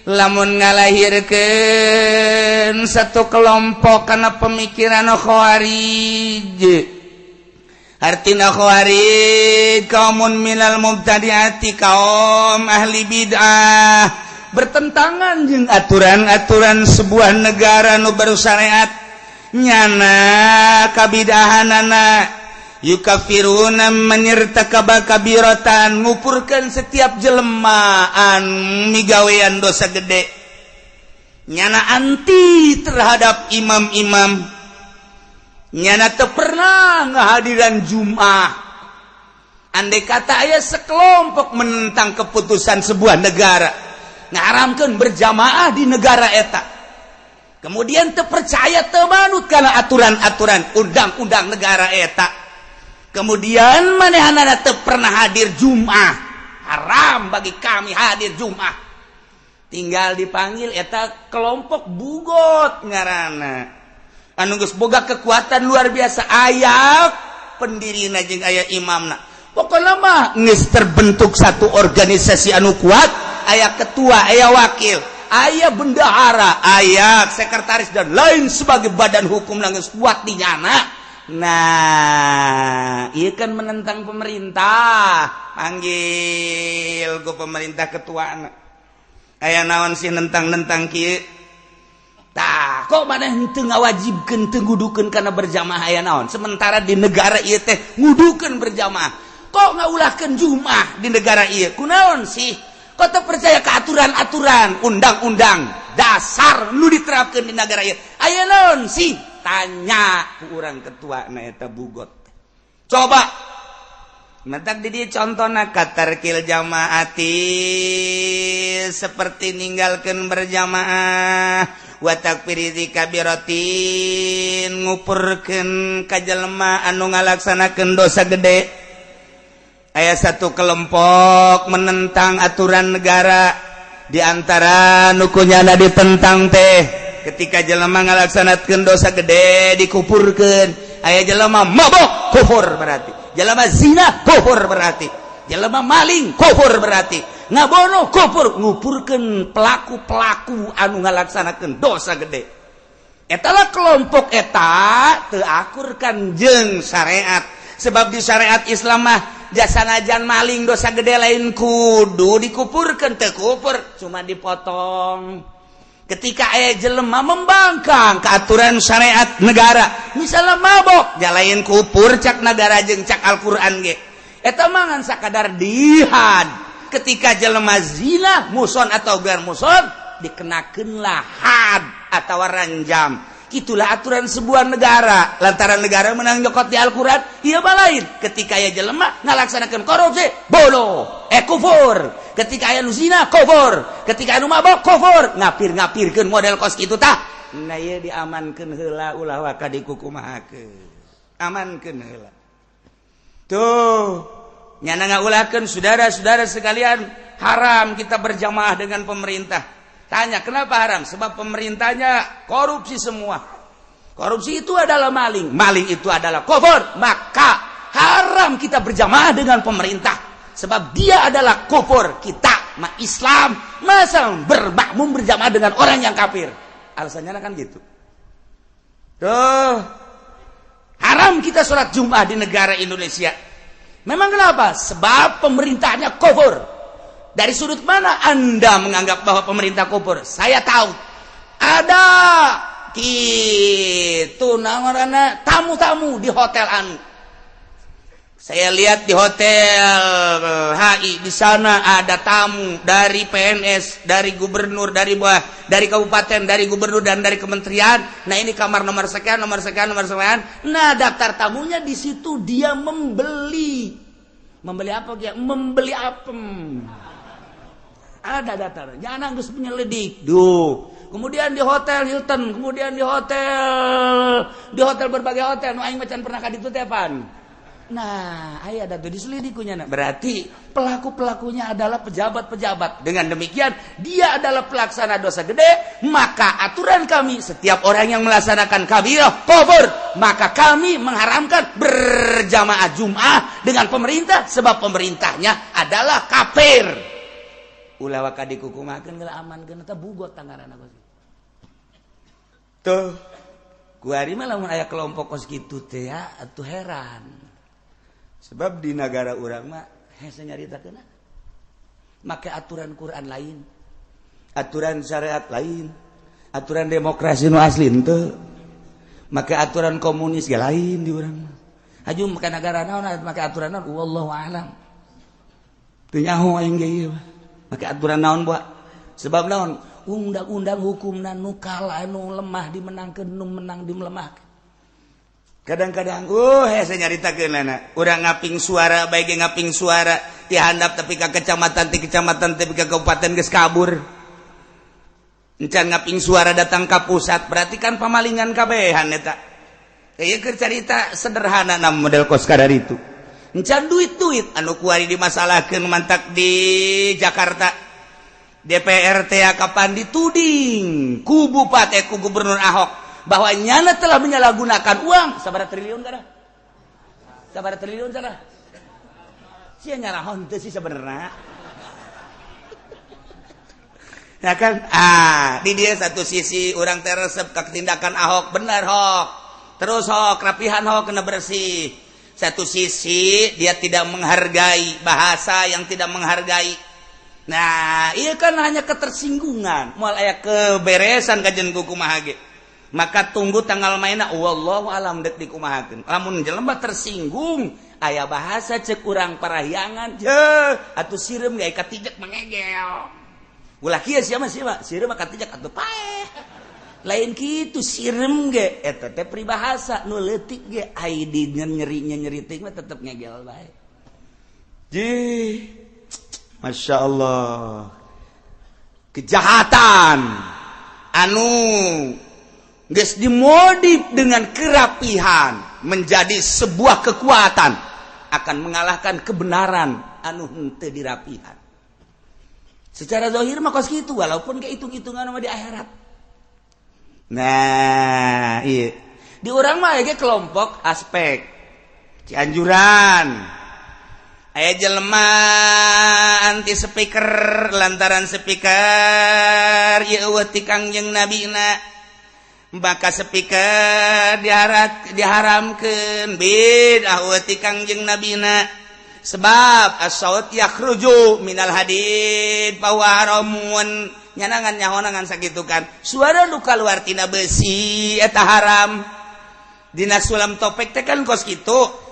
lamun ngalahirkeun satu kelompok kana pemikiran khawarij. Artina khawarij kaumun minal mubtadi'ati kaum ahli bid'ah bertentangan jeung aturan-aturan sebuah negara nu baru syariat nyana kabidahanana yukafiruna manirtakaba kabiratan ngupurkeun setiap jelema migawean dosa gede nyana anti terhadap imam-imam nyana teu pernah ngahadiran Jum'ah. Andai kata aya sekelompok menentang keputusan sebuah negara ngaramkeun berjamaah di negara eta kemudian teu percaya teu manut kana aturan-aturan undang-undang negara eta kemudian manehanana teu pernah hadir Jum'ah, haram bagi kami hadir Jum'ah, tinggal dipanggil eta kelompok bugot ngaranna anu geus boga kekuatan luar biasa aya pendirina jeung aya imamna. Pokokna mah geus terbentuk satu organisasi anu kuat, aya ketua, aya wakil, aya bendahara, aya sekretaris dan lain sebagai badan hukum geus kuat di nyana. Nah, ieu kan menentang pemerintah, panggil ku pemerintah ketuana. Aya naon sih nentang-nentang kieu? Tah, Kok maneh henteu ngawajibkeun, teu ngudukeun kana berjamaah, aya naon? Sementara di negara ieu teh ngudukeun berjamaah. Kok ngaulahkeun Jumat di negara ieu, kunaon sih? Kok teu percaya ke aturan-aturan undang-undang dasar nu diterapkeun di negara ieu, aya naon sih? Tanya ku urang ketua na eta bugot. Coba mentak di dieu contohna, katarkil jamaati, seperti ninggalkeun berjamaah, wa takfiri kabiratin, ngupurkeun ka jelema anu ngalaksanakeun dosa gede. Aya satu kelompok menentang aturan negara. Di antara nu ku nyana ditentang teh, ketika jelema ngalaksanakeun dosa gede dikupurkeun. Aya jelema mabok, kufur berarti. Jelema zina, kufur berarti. Jelema maling, kufur berarti. Ngabonoh, kufur. Ngupurkeun pelaku-pelaku anu ngalaksanakeun dosa gede. Etalah kelompok eta teu akurkan jeung syariat, sebab di syariat Islam mah jasanajan maling dosa gede lain kudu dikupurkeun, teu kupur, cuma dipotong. Ketika aya jelema membangkang ke aturan syariat negara, misalnya mabok, jalain kupur cak negara jeung cak Al-Qur'an ge, eta mah ngan sakadar dihad. Ketika jelema zina muhson atau ghair muhson, dikenakeunlah had atau ranjam. Itulah aturan sebuah negara, lantaran negara menang nyokot di Al-Quran. Iya, lain ketika aya jelema ngalaksanakan korupsi, bodoh, eh, kufur. Ketika aya nu zina, kufur. Ketika anu mabok, kufur. Ngapir-ngapirkeun model kos kitu tah. Nah, ieu diamankeun heula, ulah waka dikukumahakeun, amankeun heula. Tuh nyana ngaulahkeun. Saudara-saudara sekalian, haram kita berjamaah dengan pemerintah. Tanya, kenapa haram? Sebab pemerintahnya korupsi semua. Korupsi itu adalah maling. Maling itu adalah kufur. Maka haram kita berjamaah dengan pemerintah. Sebab dia adalah kufur. Kita mah Islam, masa bermakmum berjamaah dengan orang yang kafir? Alasannya kan gitu. Tuh. Haram kita sholat Jumat di negara Indonesia. Memang kenapa? Sebab pemerintahnya kufur. Dari sudut mana Anda menganggap bahwa pemerintah kufur? Saya tahu. Ada gitu namanya tamu-tamu di hotel anu. Saya lihat di hotel HI, di sana ada tamu dari PNS, dari gubernur, dari bawah, dari kabupaten, dari gubernur, dan dari kementerian. Nah, ini kamar nomor sekian, nomor sekian, nomor sekian. Nah, daftar tamunya di situ dia membeli. Membeli apa ya? Membeli apem. Ada daftar. Jangan geus penyelidik. Duh. Kemudian di hotel Hilton, kemudian di hotel berbagai hotel nu aing macan pernah ka ditu teh pan. Nah, aya ada tuh diselidik kunya. Berarti pelaku-pelakunya adalah pejabat-pejabat. Dengan demikian, dia adalah pelaksana dosa gede, maka aturan kami, setiap orang yang melaksanakan kabirah kufur, maka kami mengharamkan berjamaah Jumat dengan pemerintah sebab pemerintahnya adalah kafir. Ulah waka dikukumakeun geula, amankeun, eta bugot tanggaranna kos. Tuh. Kuari mah lamun aya kelompok kos kitu teh ya atuh heran. Sebab di negara urang mah hese nyaritakeun. Make aturan Quran lain. Aturan syariat lain. Aturan demokrasi nu asli henteu. Make aturan komunis ge lain di urang mah. Haju make negara naon, make aturan naon, wallahu a'lam. Teu nyaho aing ge ieu. Make aturan naon buat? Sebab naon? Undang-undang hukum nu kalah, nu lemah dimenangkeun, nu menang dilemahkeun. Kadang-kadang hese nyaritakeun anak urang ngaping suara bae ge, ngaping suara ti handap tapi ka kecamatan, ti kecamatan tapi ka kabupaten geus kabur, encan ngaping suara datang ka pusat. Berarti kan pamalingan kabehan eta. Ieu keur carita sederhana na model kos kadar itu. Encan duit-duit anu kuari dimasalahkeun mantak di Jakarta, DPR teh kapan dituding ku bupati, ku gubernur Ahok bahwa nyana telah menyalahgunakan uang sabaraha triliun kada, sabaraha triliun kada. Sia nyarahon teu sih sebenarnya, ya kan? Ah, di dia satu sisi orang teresep ke tindakan Ahok, benar Hok, terus Hok, rapihan Hok, kena bersih. Satu sisi dia tidak menghargai bahasa yang tidak menghargai. Nah, iya kan hanya ketersinggungan, moal aya keberesan kajian kumaha ge. Maka tunggu tanggal mainna, wallahu alam dek dikumahakeun. Lamun jelema tersinggung aya bahasa cek urang parahyangan je atuh sireum ge katijek mengegel. Ulah kieu sia mah sia sireum mah katijek atuh paeh. Lain kitu sireum ge eta teh peribahasa nu leutik ge ai di nyeri teh mah tetep ngegel bae. Jih, Masya Allah, kejahatan anu geus dimodif dengan kerapihan menjadi sebuah kekuatan akan mengalahkan kebenaran anu henteu dirapihan. Secara zahir mah kos kitu, walaupun kehitung-hitungan mah di akhirat. Nah, iya. Di urang mah aya kelompok aspek Cianjuran. Aya jelema anti speaker lantaran speaker ieu eueuh ti Kangjeng Nabina. Maka speaker diharamkeun bid'ah eueuh ti Kangjeng Nabina. Sebab as-saut yakhruju minal hadid fa huwa haramun. Nyanangan nyahonangan sakitu kan. Suara nu kaluar tina besi eta haram. Dina sulam topek teh kan kos kitu.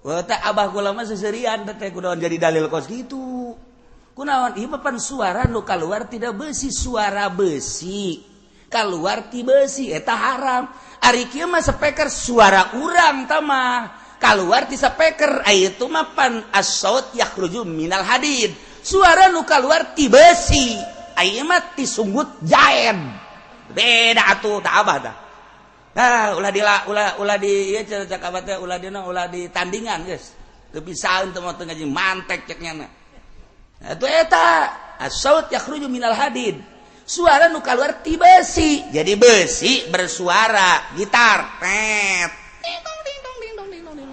Wah, abah kula mah seserian teh kunaon jadi dalil kos kitu. Kunaon ieu mah pan suara nu kaluar tidak besi, suara besi kaluar ti besi eta haram. Ari kieu mah speaker suara urang tah mah kaluar ti speaker, ai itu mah pan as-saut yakhruju minal hadid. Suara nu kaluar ti besi, ai mah ti sunggut jaen. Beda atuh tah abah tah. Nah, ulah di ulah ulah di ieu cek abah teh ulah dina ulah di tandingan geus. Teu bisaeun teu moal teu ngaji mantek cek nyana. Atuh eta as-saut yakhruju minal hadid. Suara nu kaluar ti besi. Jadi besi bersuara, gitar tet. Ding dong ding dong ding dong ding dong ding.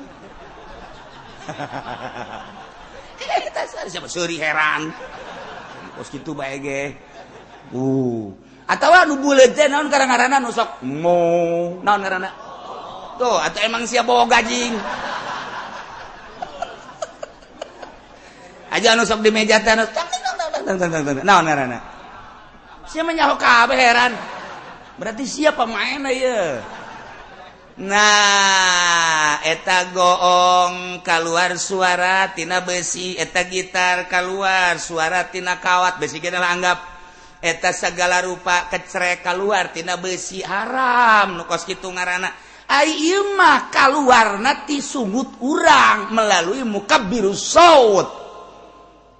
Eta siapa seuri heran. Kos kitu bae ge. Atawa nu buleud teh naon ngaranna nu sok mo naon ngaranna tuh atau emang sia bawa gajing aja nu sok di meja teh nu naon ngaranna sia mah nyaho kabeh heran berarti sia pemain ieu. Nah eta goong kaluar suara tina besi, eta gitar kaluar suara tina kawat besi ge lah anggap eta segala rupa kecrek keluar tina besi haram nu kos kitu ngaranna. Ai ieu mah kaluarna ti sungut urang melalui mukabbirus saut.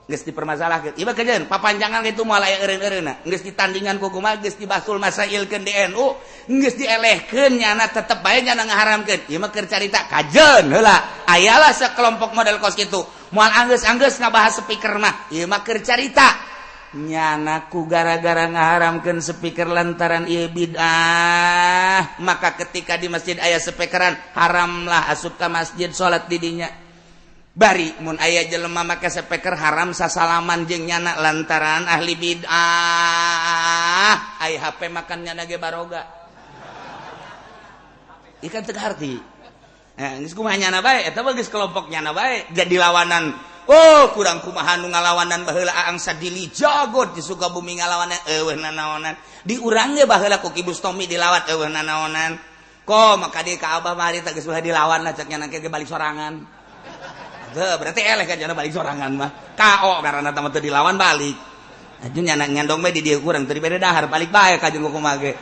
Geus dipermasalahkeun. Ieu mah kajeun papanjangan kitu moal aya eureun-eureunna. Geus ditandingan ku kumaha geus dibasul masailkeun di NU, geus dielehkeun nyana tetep bae nyana ngaharamkeun. Ieu mah keur carita kajeun heula. Ayalah sekelompok model kos kitu. Moal anggeus-anggeus ngabahas speaker mah. Ieu mah keur carita. Nyanaku gara-gara ngaharamkeun speaker lantaran ieu bid'ah, maka ketika di masjid aya speakeran haramlah asup ka masjid salat di dinya. Bari mun aya jelema make speaker haram sasalaman jeung nyana lantaran ahli bid'ah. Ai HP makan nyana ge baroga. Ikan teu harti. Geus kumaha nyana bae eta mah geus kelompok nyana bae jadi lawanan. Oh kurang kumaha nu ngalawanan baheula Aang Sadili jagot di Sukabumi ngalawanan eueuh nanaonan. Di urang ge baheula ku Ki Bustomi dilawat eueuh nanaonan. Ko maka di ka Abah mah harita geus ulah dilawan lah cek nya ge balik sorangan. Teu berarti eleh kan nya balik sorangan mah. KO karena tah mah teu dilawan balik. Aju nya nyandong bae di dieu kurang teu dibere dahar balik bae ka jeung kumaha ge.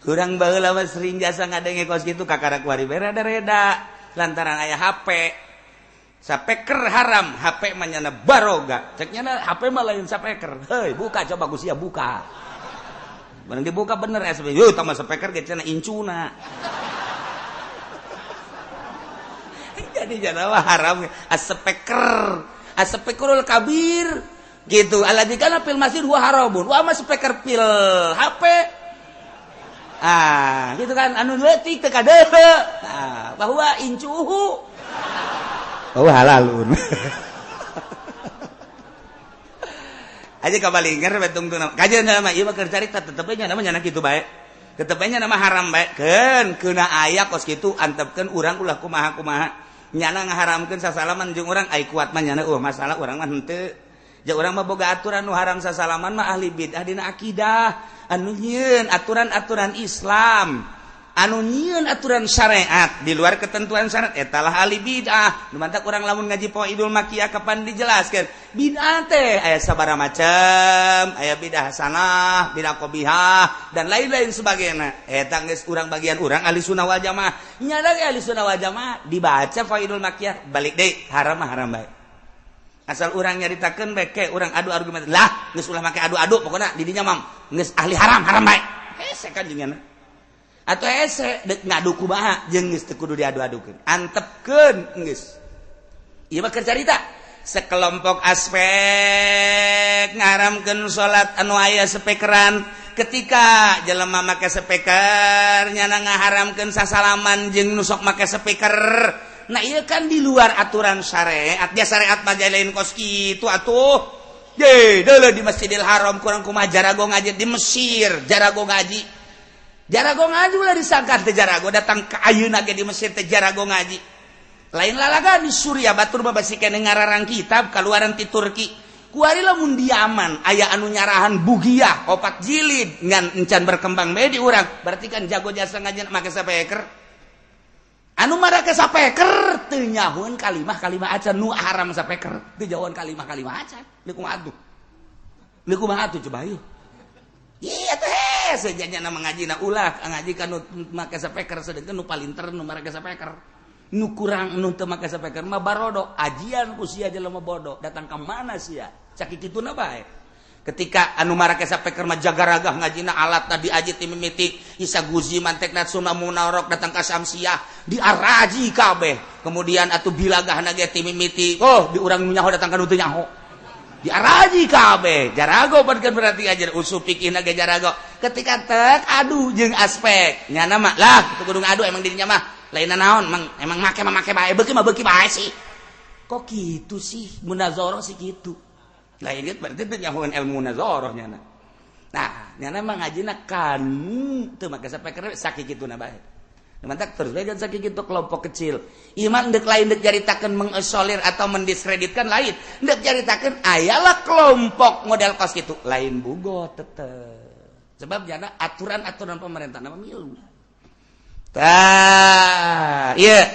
Kurang baheula mah sering jasa ngadenge kos kitu kakara kuari bere reda. Lantaran aya HP sapeker haram, HP mah nyana baroga cek nyana HP mah lain sapeker. Heuy buka coba ku sia buka. Barang dibuka bener SB. Yuh tambah sapeker ge cenah incuna. Jadi nyana mah haram as-speaker. As-speakerul kabir gitu. Alladzi kana fil masjid huwa haramun. Wa ma speaker fil HP. Ah, gitu kan anu leutik teu kadehe. Ah, bahwa incuhu. Oh halalun. Aja kabalinger we tungtungna. Kajeun mah ieu mah keur carita tetep nya nama nya kitu bae. Tetep nya nama haram bae. Keun keuna aya kos kitu antepkeun urang ulah kumaha-kumaha. Nyana ngaharamkeun sasalaman jeung urang ai kuat mah nyana masalah urang mah henteu. Ja urang mah boga aturan, nu haram sasalaman mah ahli bidah dina akidah, anu nyieun aturan-aturan Islam, anu nyieun aturan syariat di luar ketentuan syariat, eta lah ahli bidah. Nu mantak urang lamun ngaji Fawaidul Makiyah kapan dijelaskeun bid'ah teh aya sabaraha macam, aya bidah hasanah, bidah qobihah, dan lain-lain sebagainya. Eta geus urang bagian urang ahli sunnah wal jamaah nya lagi. Ahli sunnah wal jamaah dibaca Fawaidul Makiyah, balik deui, haram mah haram bae, asal urang nyaritakeun bae ke urang adu argumen lah. Geus ulah make adu-adu, pokokna di dinya mah geus ahli haram, haram bae. Hese kan jeung atau hese dek ngadu kumaha jeung geus teu kudu diadu-adukeun, antepkeun geus. Ieu mah keur carita sekelompok aspek ngaramkeun salat anu aya speakeran. Ketika jelema make speaker, nyana ngaharamkeun sasalaman jeung nu sok make speaker. Nah, iya kan di luar aturan syariat dia. Syariat mah lain kos kitu atuh. Ye, deuleu di Masjidil Haram kurang kumaha jarago ngaji, di Mesir jarago ngaji. Jarago ngaji ulah disangka teh jarago, datang ke ayeuna ge di Mesir teh jarago ngaji. Lain lalaga di Suriah, batur mah basi keneh ngararang kitab kaluaran ti Turki. Kuari lamun di Yaman aya anu nyarahan Bugiyah opat jilid ngan encan berkembang bae di urang, berarti kan jago jasa ngaji make speaker. Anu marake speaker teu nyahoeun kalimah kalimah acan, nu haram speaker teu jauhan kalimah kalimah acan. Leuh kumaha atuh? Leuh kumaha atuh, coba yeuh? Iya teh hese janyana mangajina, ulah ngaji ka nu make speaker, sedengkeun nu palinter nu marake speaker. Nu kurang, nu teu make speaker mah barodo ajian ku sia, jelema bodoh datang ka mana sia, cakit kituna bae. Ketika anu marake speaker mah jagaragah ngajina, alat tadi aji ti mimiti Isa Guzi mantekna sunah munarok datang ka Samsiah diaraji kabeh. Kemudian atuh bilagah ge ti mimiti, oh, di urang nu nyaho datang ka nu teu nyaho diaraji kabeh, jarago pan kan. Berarti ajar usul fikih ge jarago. Ketika tek adu jeung aspek nyana mah lah itu kudu ngadu, emang dirinya mah lain naon, emang emang make mah make bae, beuki mah beuki bae sih. Kok gitu sih munazarah sih gitu lain? Itu berarti teu nyahoeun ilmu munazarah nyana. Nah, nyana mah ngajina kanu teu make speaker sakituna bae. Mantak terus bae sakit gitu kelompok kecil. Iman dek lain dek caritakeun mengisolir atau mendiskreditkan, lain. Dek caritakeun ayalah kelompok model kos gitu lain bugo tetep. Sebab jana aturan-aturan pemerintah nama milu. Tah, iya.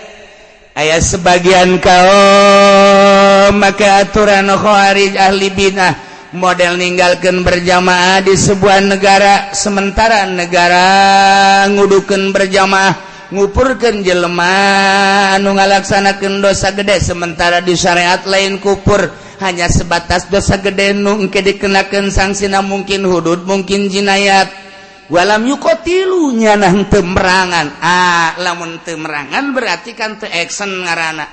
Aya sebagian kaum make aturan khawarij, ahli bidah, model ninggalkan berjamaah di sebuah negara, sementara negara ngudukeun berjamaah, ngupurkeun jelema anu ngalaksanakeun dosa gede, sementara di syariat lain kupur, hanya sebatas dosa gede nu engke dikenakeun sanksina mungkin hudud, mungkin jinayat. Walam yuqatilu, nyana henteu merangan. Ah, lamun teu merangan berarti kan teu action ngaranna.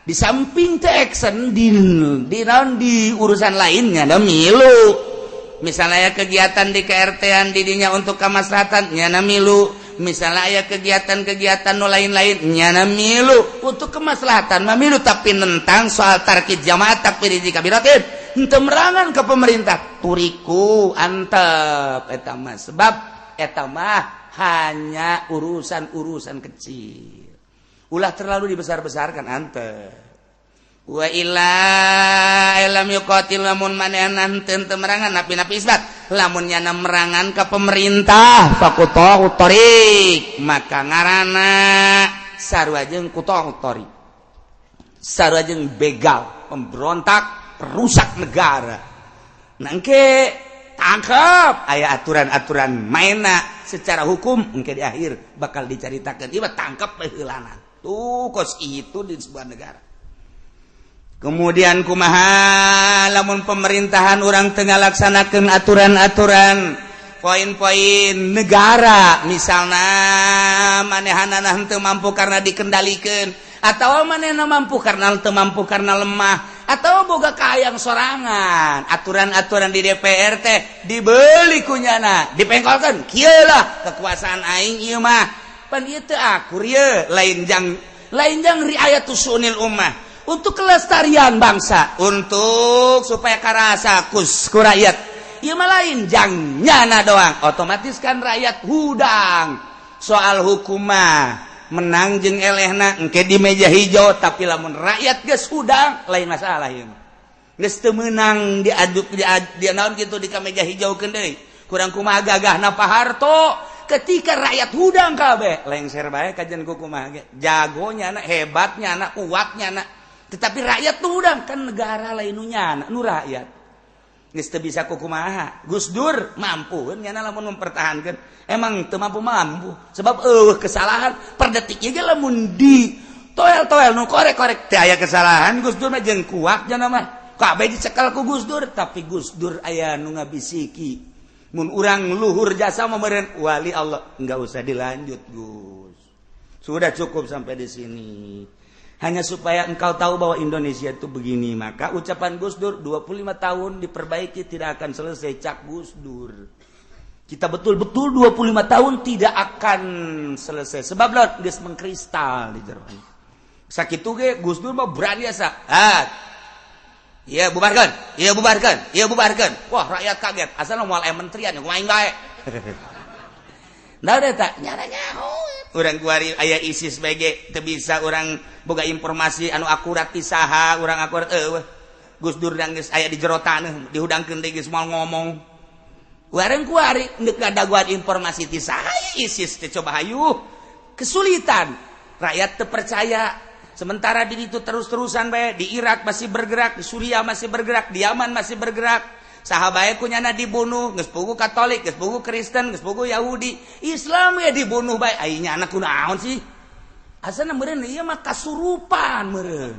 Di samping teu action di naon, di urusan lainnya da milu. Misalnya ya kegiatan di KRT-an didinya untuk kemaslahatan, nyana milu. Misalnya aya kegiatan-kegiatan nu lain-lain, nyana milu untuk kemaslahatan mah milu, tapi nentang soal tarkid jamaah, takfir kabiratin, henteu merangan ke pemerintah, turiku antep eta mah, sebab eta mah hanya urusan-urusan kecil, ulah terlalu dibesar-besarkan, antep. Wa illa lam yuqatil, lamun manehna henteu merangan, napi-napi isbat, lamun nyana merangan ka pemerintah, faquta'u thariq, maka ngaranna sarua jeung quta'u thariq, sarua jeung begal, pemberontak, perusak negara. Nangke tangkap, aya aturan-aturan maena secara hukum, engke di akhir bakal dicaritakeun. Ieu tangkap heulana tuh kos itu di sebuah negara. Kemudian kumaha lamun pemerintahan orang tengah laksanakan aturan-aturan poin-poin negara, misalnya manehanana henteu mampu karena dikendalikan, atau manehna mampu karena teu mampu karena lemah, atau boga kahayang sorangan, aturan-aturan di DPR teh dibeli kunyana, dipengkolkan, kieu lah kekuasaan aing, ieu mah pan ieu teu akur, ieu lain jang riayatus syu'unil ummah, untuk kelestarian bangsa, untuk supaya karasa kus ku rakyat. Ieu mah lain jang nyana doang, otomatis kan rakyat hudang soal hukumah menang jeung elehna engke di meja hijau. Tapi lamun rakyat geus hudang, lain masalah ieu mah. Geus teu meunang diaduk di naon kitu di kameja hijaukeun deui. Kurang kumaha gagahna Pak Harto ketika rakyat hudang kabeh lengser bae kajian ku kumaha ge. Jagonya anak, hebatnya anak, kuatnya anak. Tetapi rakyat tuh hudang kan, negara lain nu nyana, nu rakyat. Geus teu bisa ku kumaha. Gus Dur mampu nyana lamun mempertahankan. Emang teu mampu mampu sebab eueuh kesalahan per detik ieu ge, lamun di toel-toel nu korek-korek teu aya kesalahan Gus Dur mah, jeung kuat jana mah. Kabeh dicekel ku Gus Dur, tapi Gus Dur aya nu ngabisiki mun urang luhur jasa mah meureun wali Allah. Enggak usah dilanjut, Gus, sudah cukup sampai di sini, hanya supaya engkau tahu bahwa Indonesia itu begini. Maka ucapan Gus Dur, 25 tahun diperbaiki tidak akan selesai. Cak Gus Dur, kita betul-betul 25 tahun tidak akan selesai, sebab lah geus mengkristal di jero. Sakitu ge Gus Dur mah berani asa, ah. Iya bubarkan, iya bubarkan, iya bubarkan. Wah, rakyat kaget. Asal moal aya menterian, kumaha bae. Nah, udah tak nyara nyaho. Urang kuari aya ISIS BG teu bisa urang boga informasi anu akurat ti saha, urang akurat eueuh. Gus Dur geus aya di jero taneuh, dihudangkeun deui geus moal ngomong. Urang kuari geus ngadaguan informasi ti saha ISIS teh, coba hayu. Kesulitan. Rakyat teu percaya. Sementara di itu terus-terusan bae, di Irak masih bergerak, di Suriah masih bergerak, di Yaman masih bergerak. Saha bae ku nyana dibunuh, geus puguh Katolik, geus puguh Kristen, geus puguh Yahudi, Islam ya dibunuh bae. Ai nyana kunaon sih? Asana meureun ieu mah kasurupan meureun.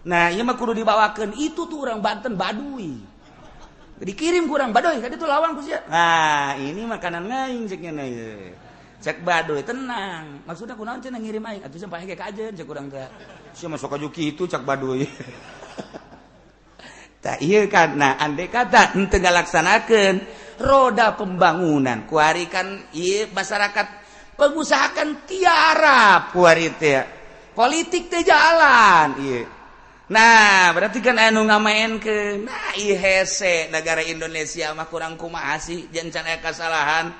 Nah, ieu mah kudu dibawakeun itu tuh orang Banten Baduy. Dikirim ku urang Baduy, tadi tuh lawan ku sia. Nah, ini makanan ngaing cek nya ieu. Cek Baduy tenang. Maksudnya kunaon cenah ngirim aing? Atuh sampai ge kajeun cek urang teh. Sia masuk ka kitu cak Baduy. Tak iya kan. Nah, andai kata henteu ngalaksanakeun roda pembangunan kuari kan ieu masyarakat, pengusaha kan tiarap kuari teh, politik teh jalan ieu. Nah, berarti kan anu ngamaenkeun. Nah, ieu hese negara Indonesia mah kurang kumaha sih, jeung can aya kasalahan,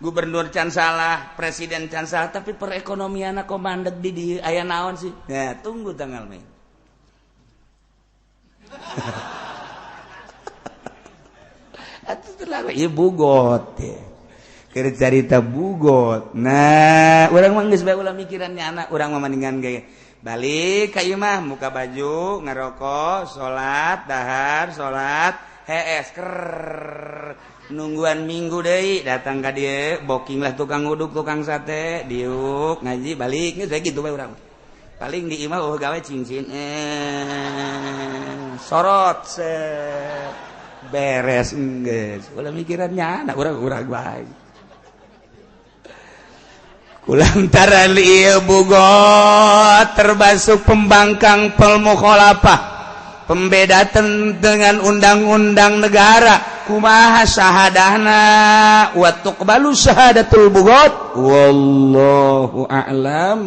gubernur can salah, presiden can salah, tapi perekonomian kok mandek di dieu, aya naon sih? Nah, tunggu tanggal Mei. Atuh lah ieu bugot ya. Keur carita bugot. Nah, urang mah geus bae ulah mikiran anak urang mah, mendingan ge balik ka imah, muka baju, ngerokok, salat, dahar, salat, hees ker nungguan minggu deui datang ka dieu, booking lah tukang uduk, tukang sate, diuk ngaji, balik. Geus gitu bae urang. Paling di imah oh gawe cincin, eh sorot set beres, geus ulah mikirannya anak urang, urang bae. Kulantaran ieu bugot termasuk pembangkang pelmukhalafah, pembeda dengan undang-undang negara, kumaha syahadahna? Wa tuqbalu syahadatul bugot, wallahu a'lam.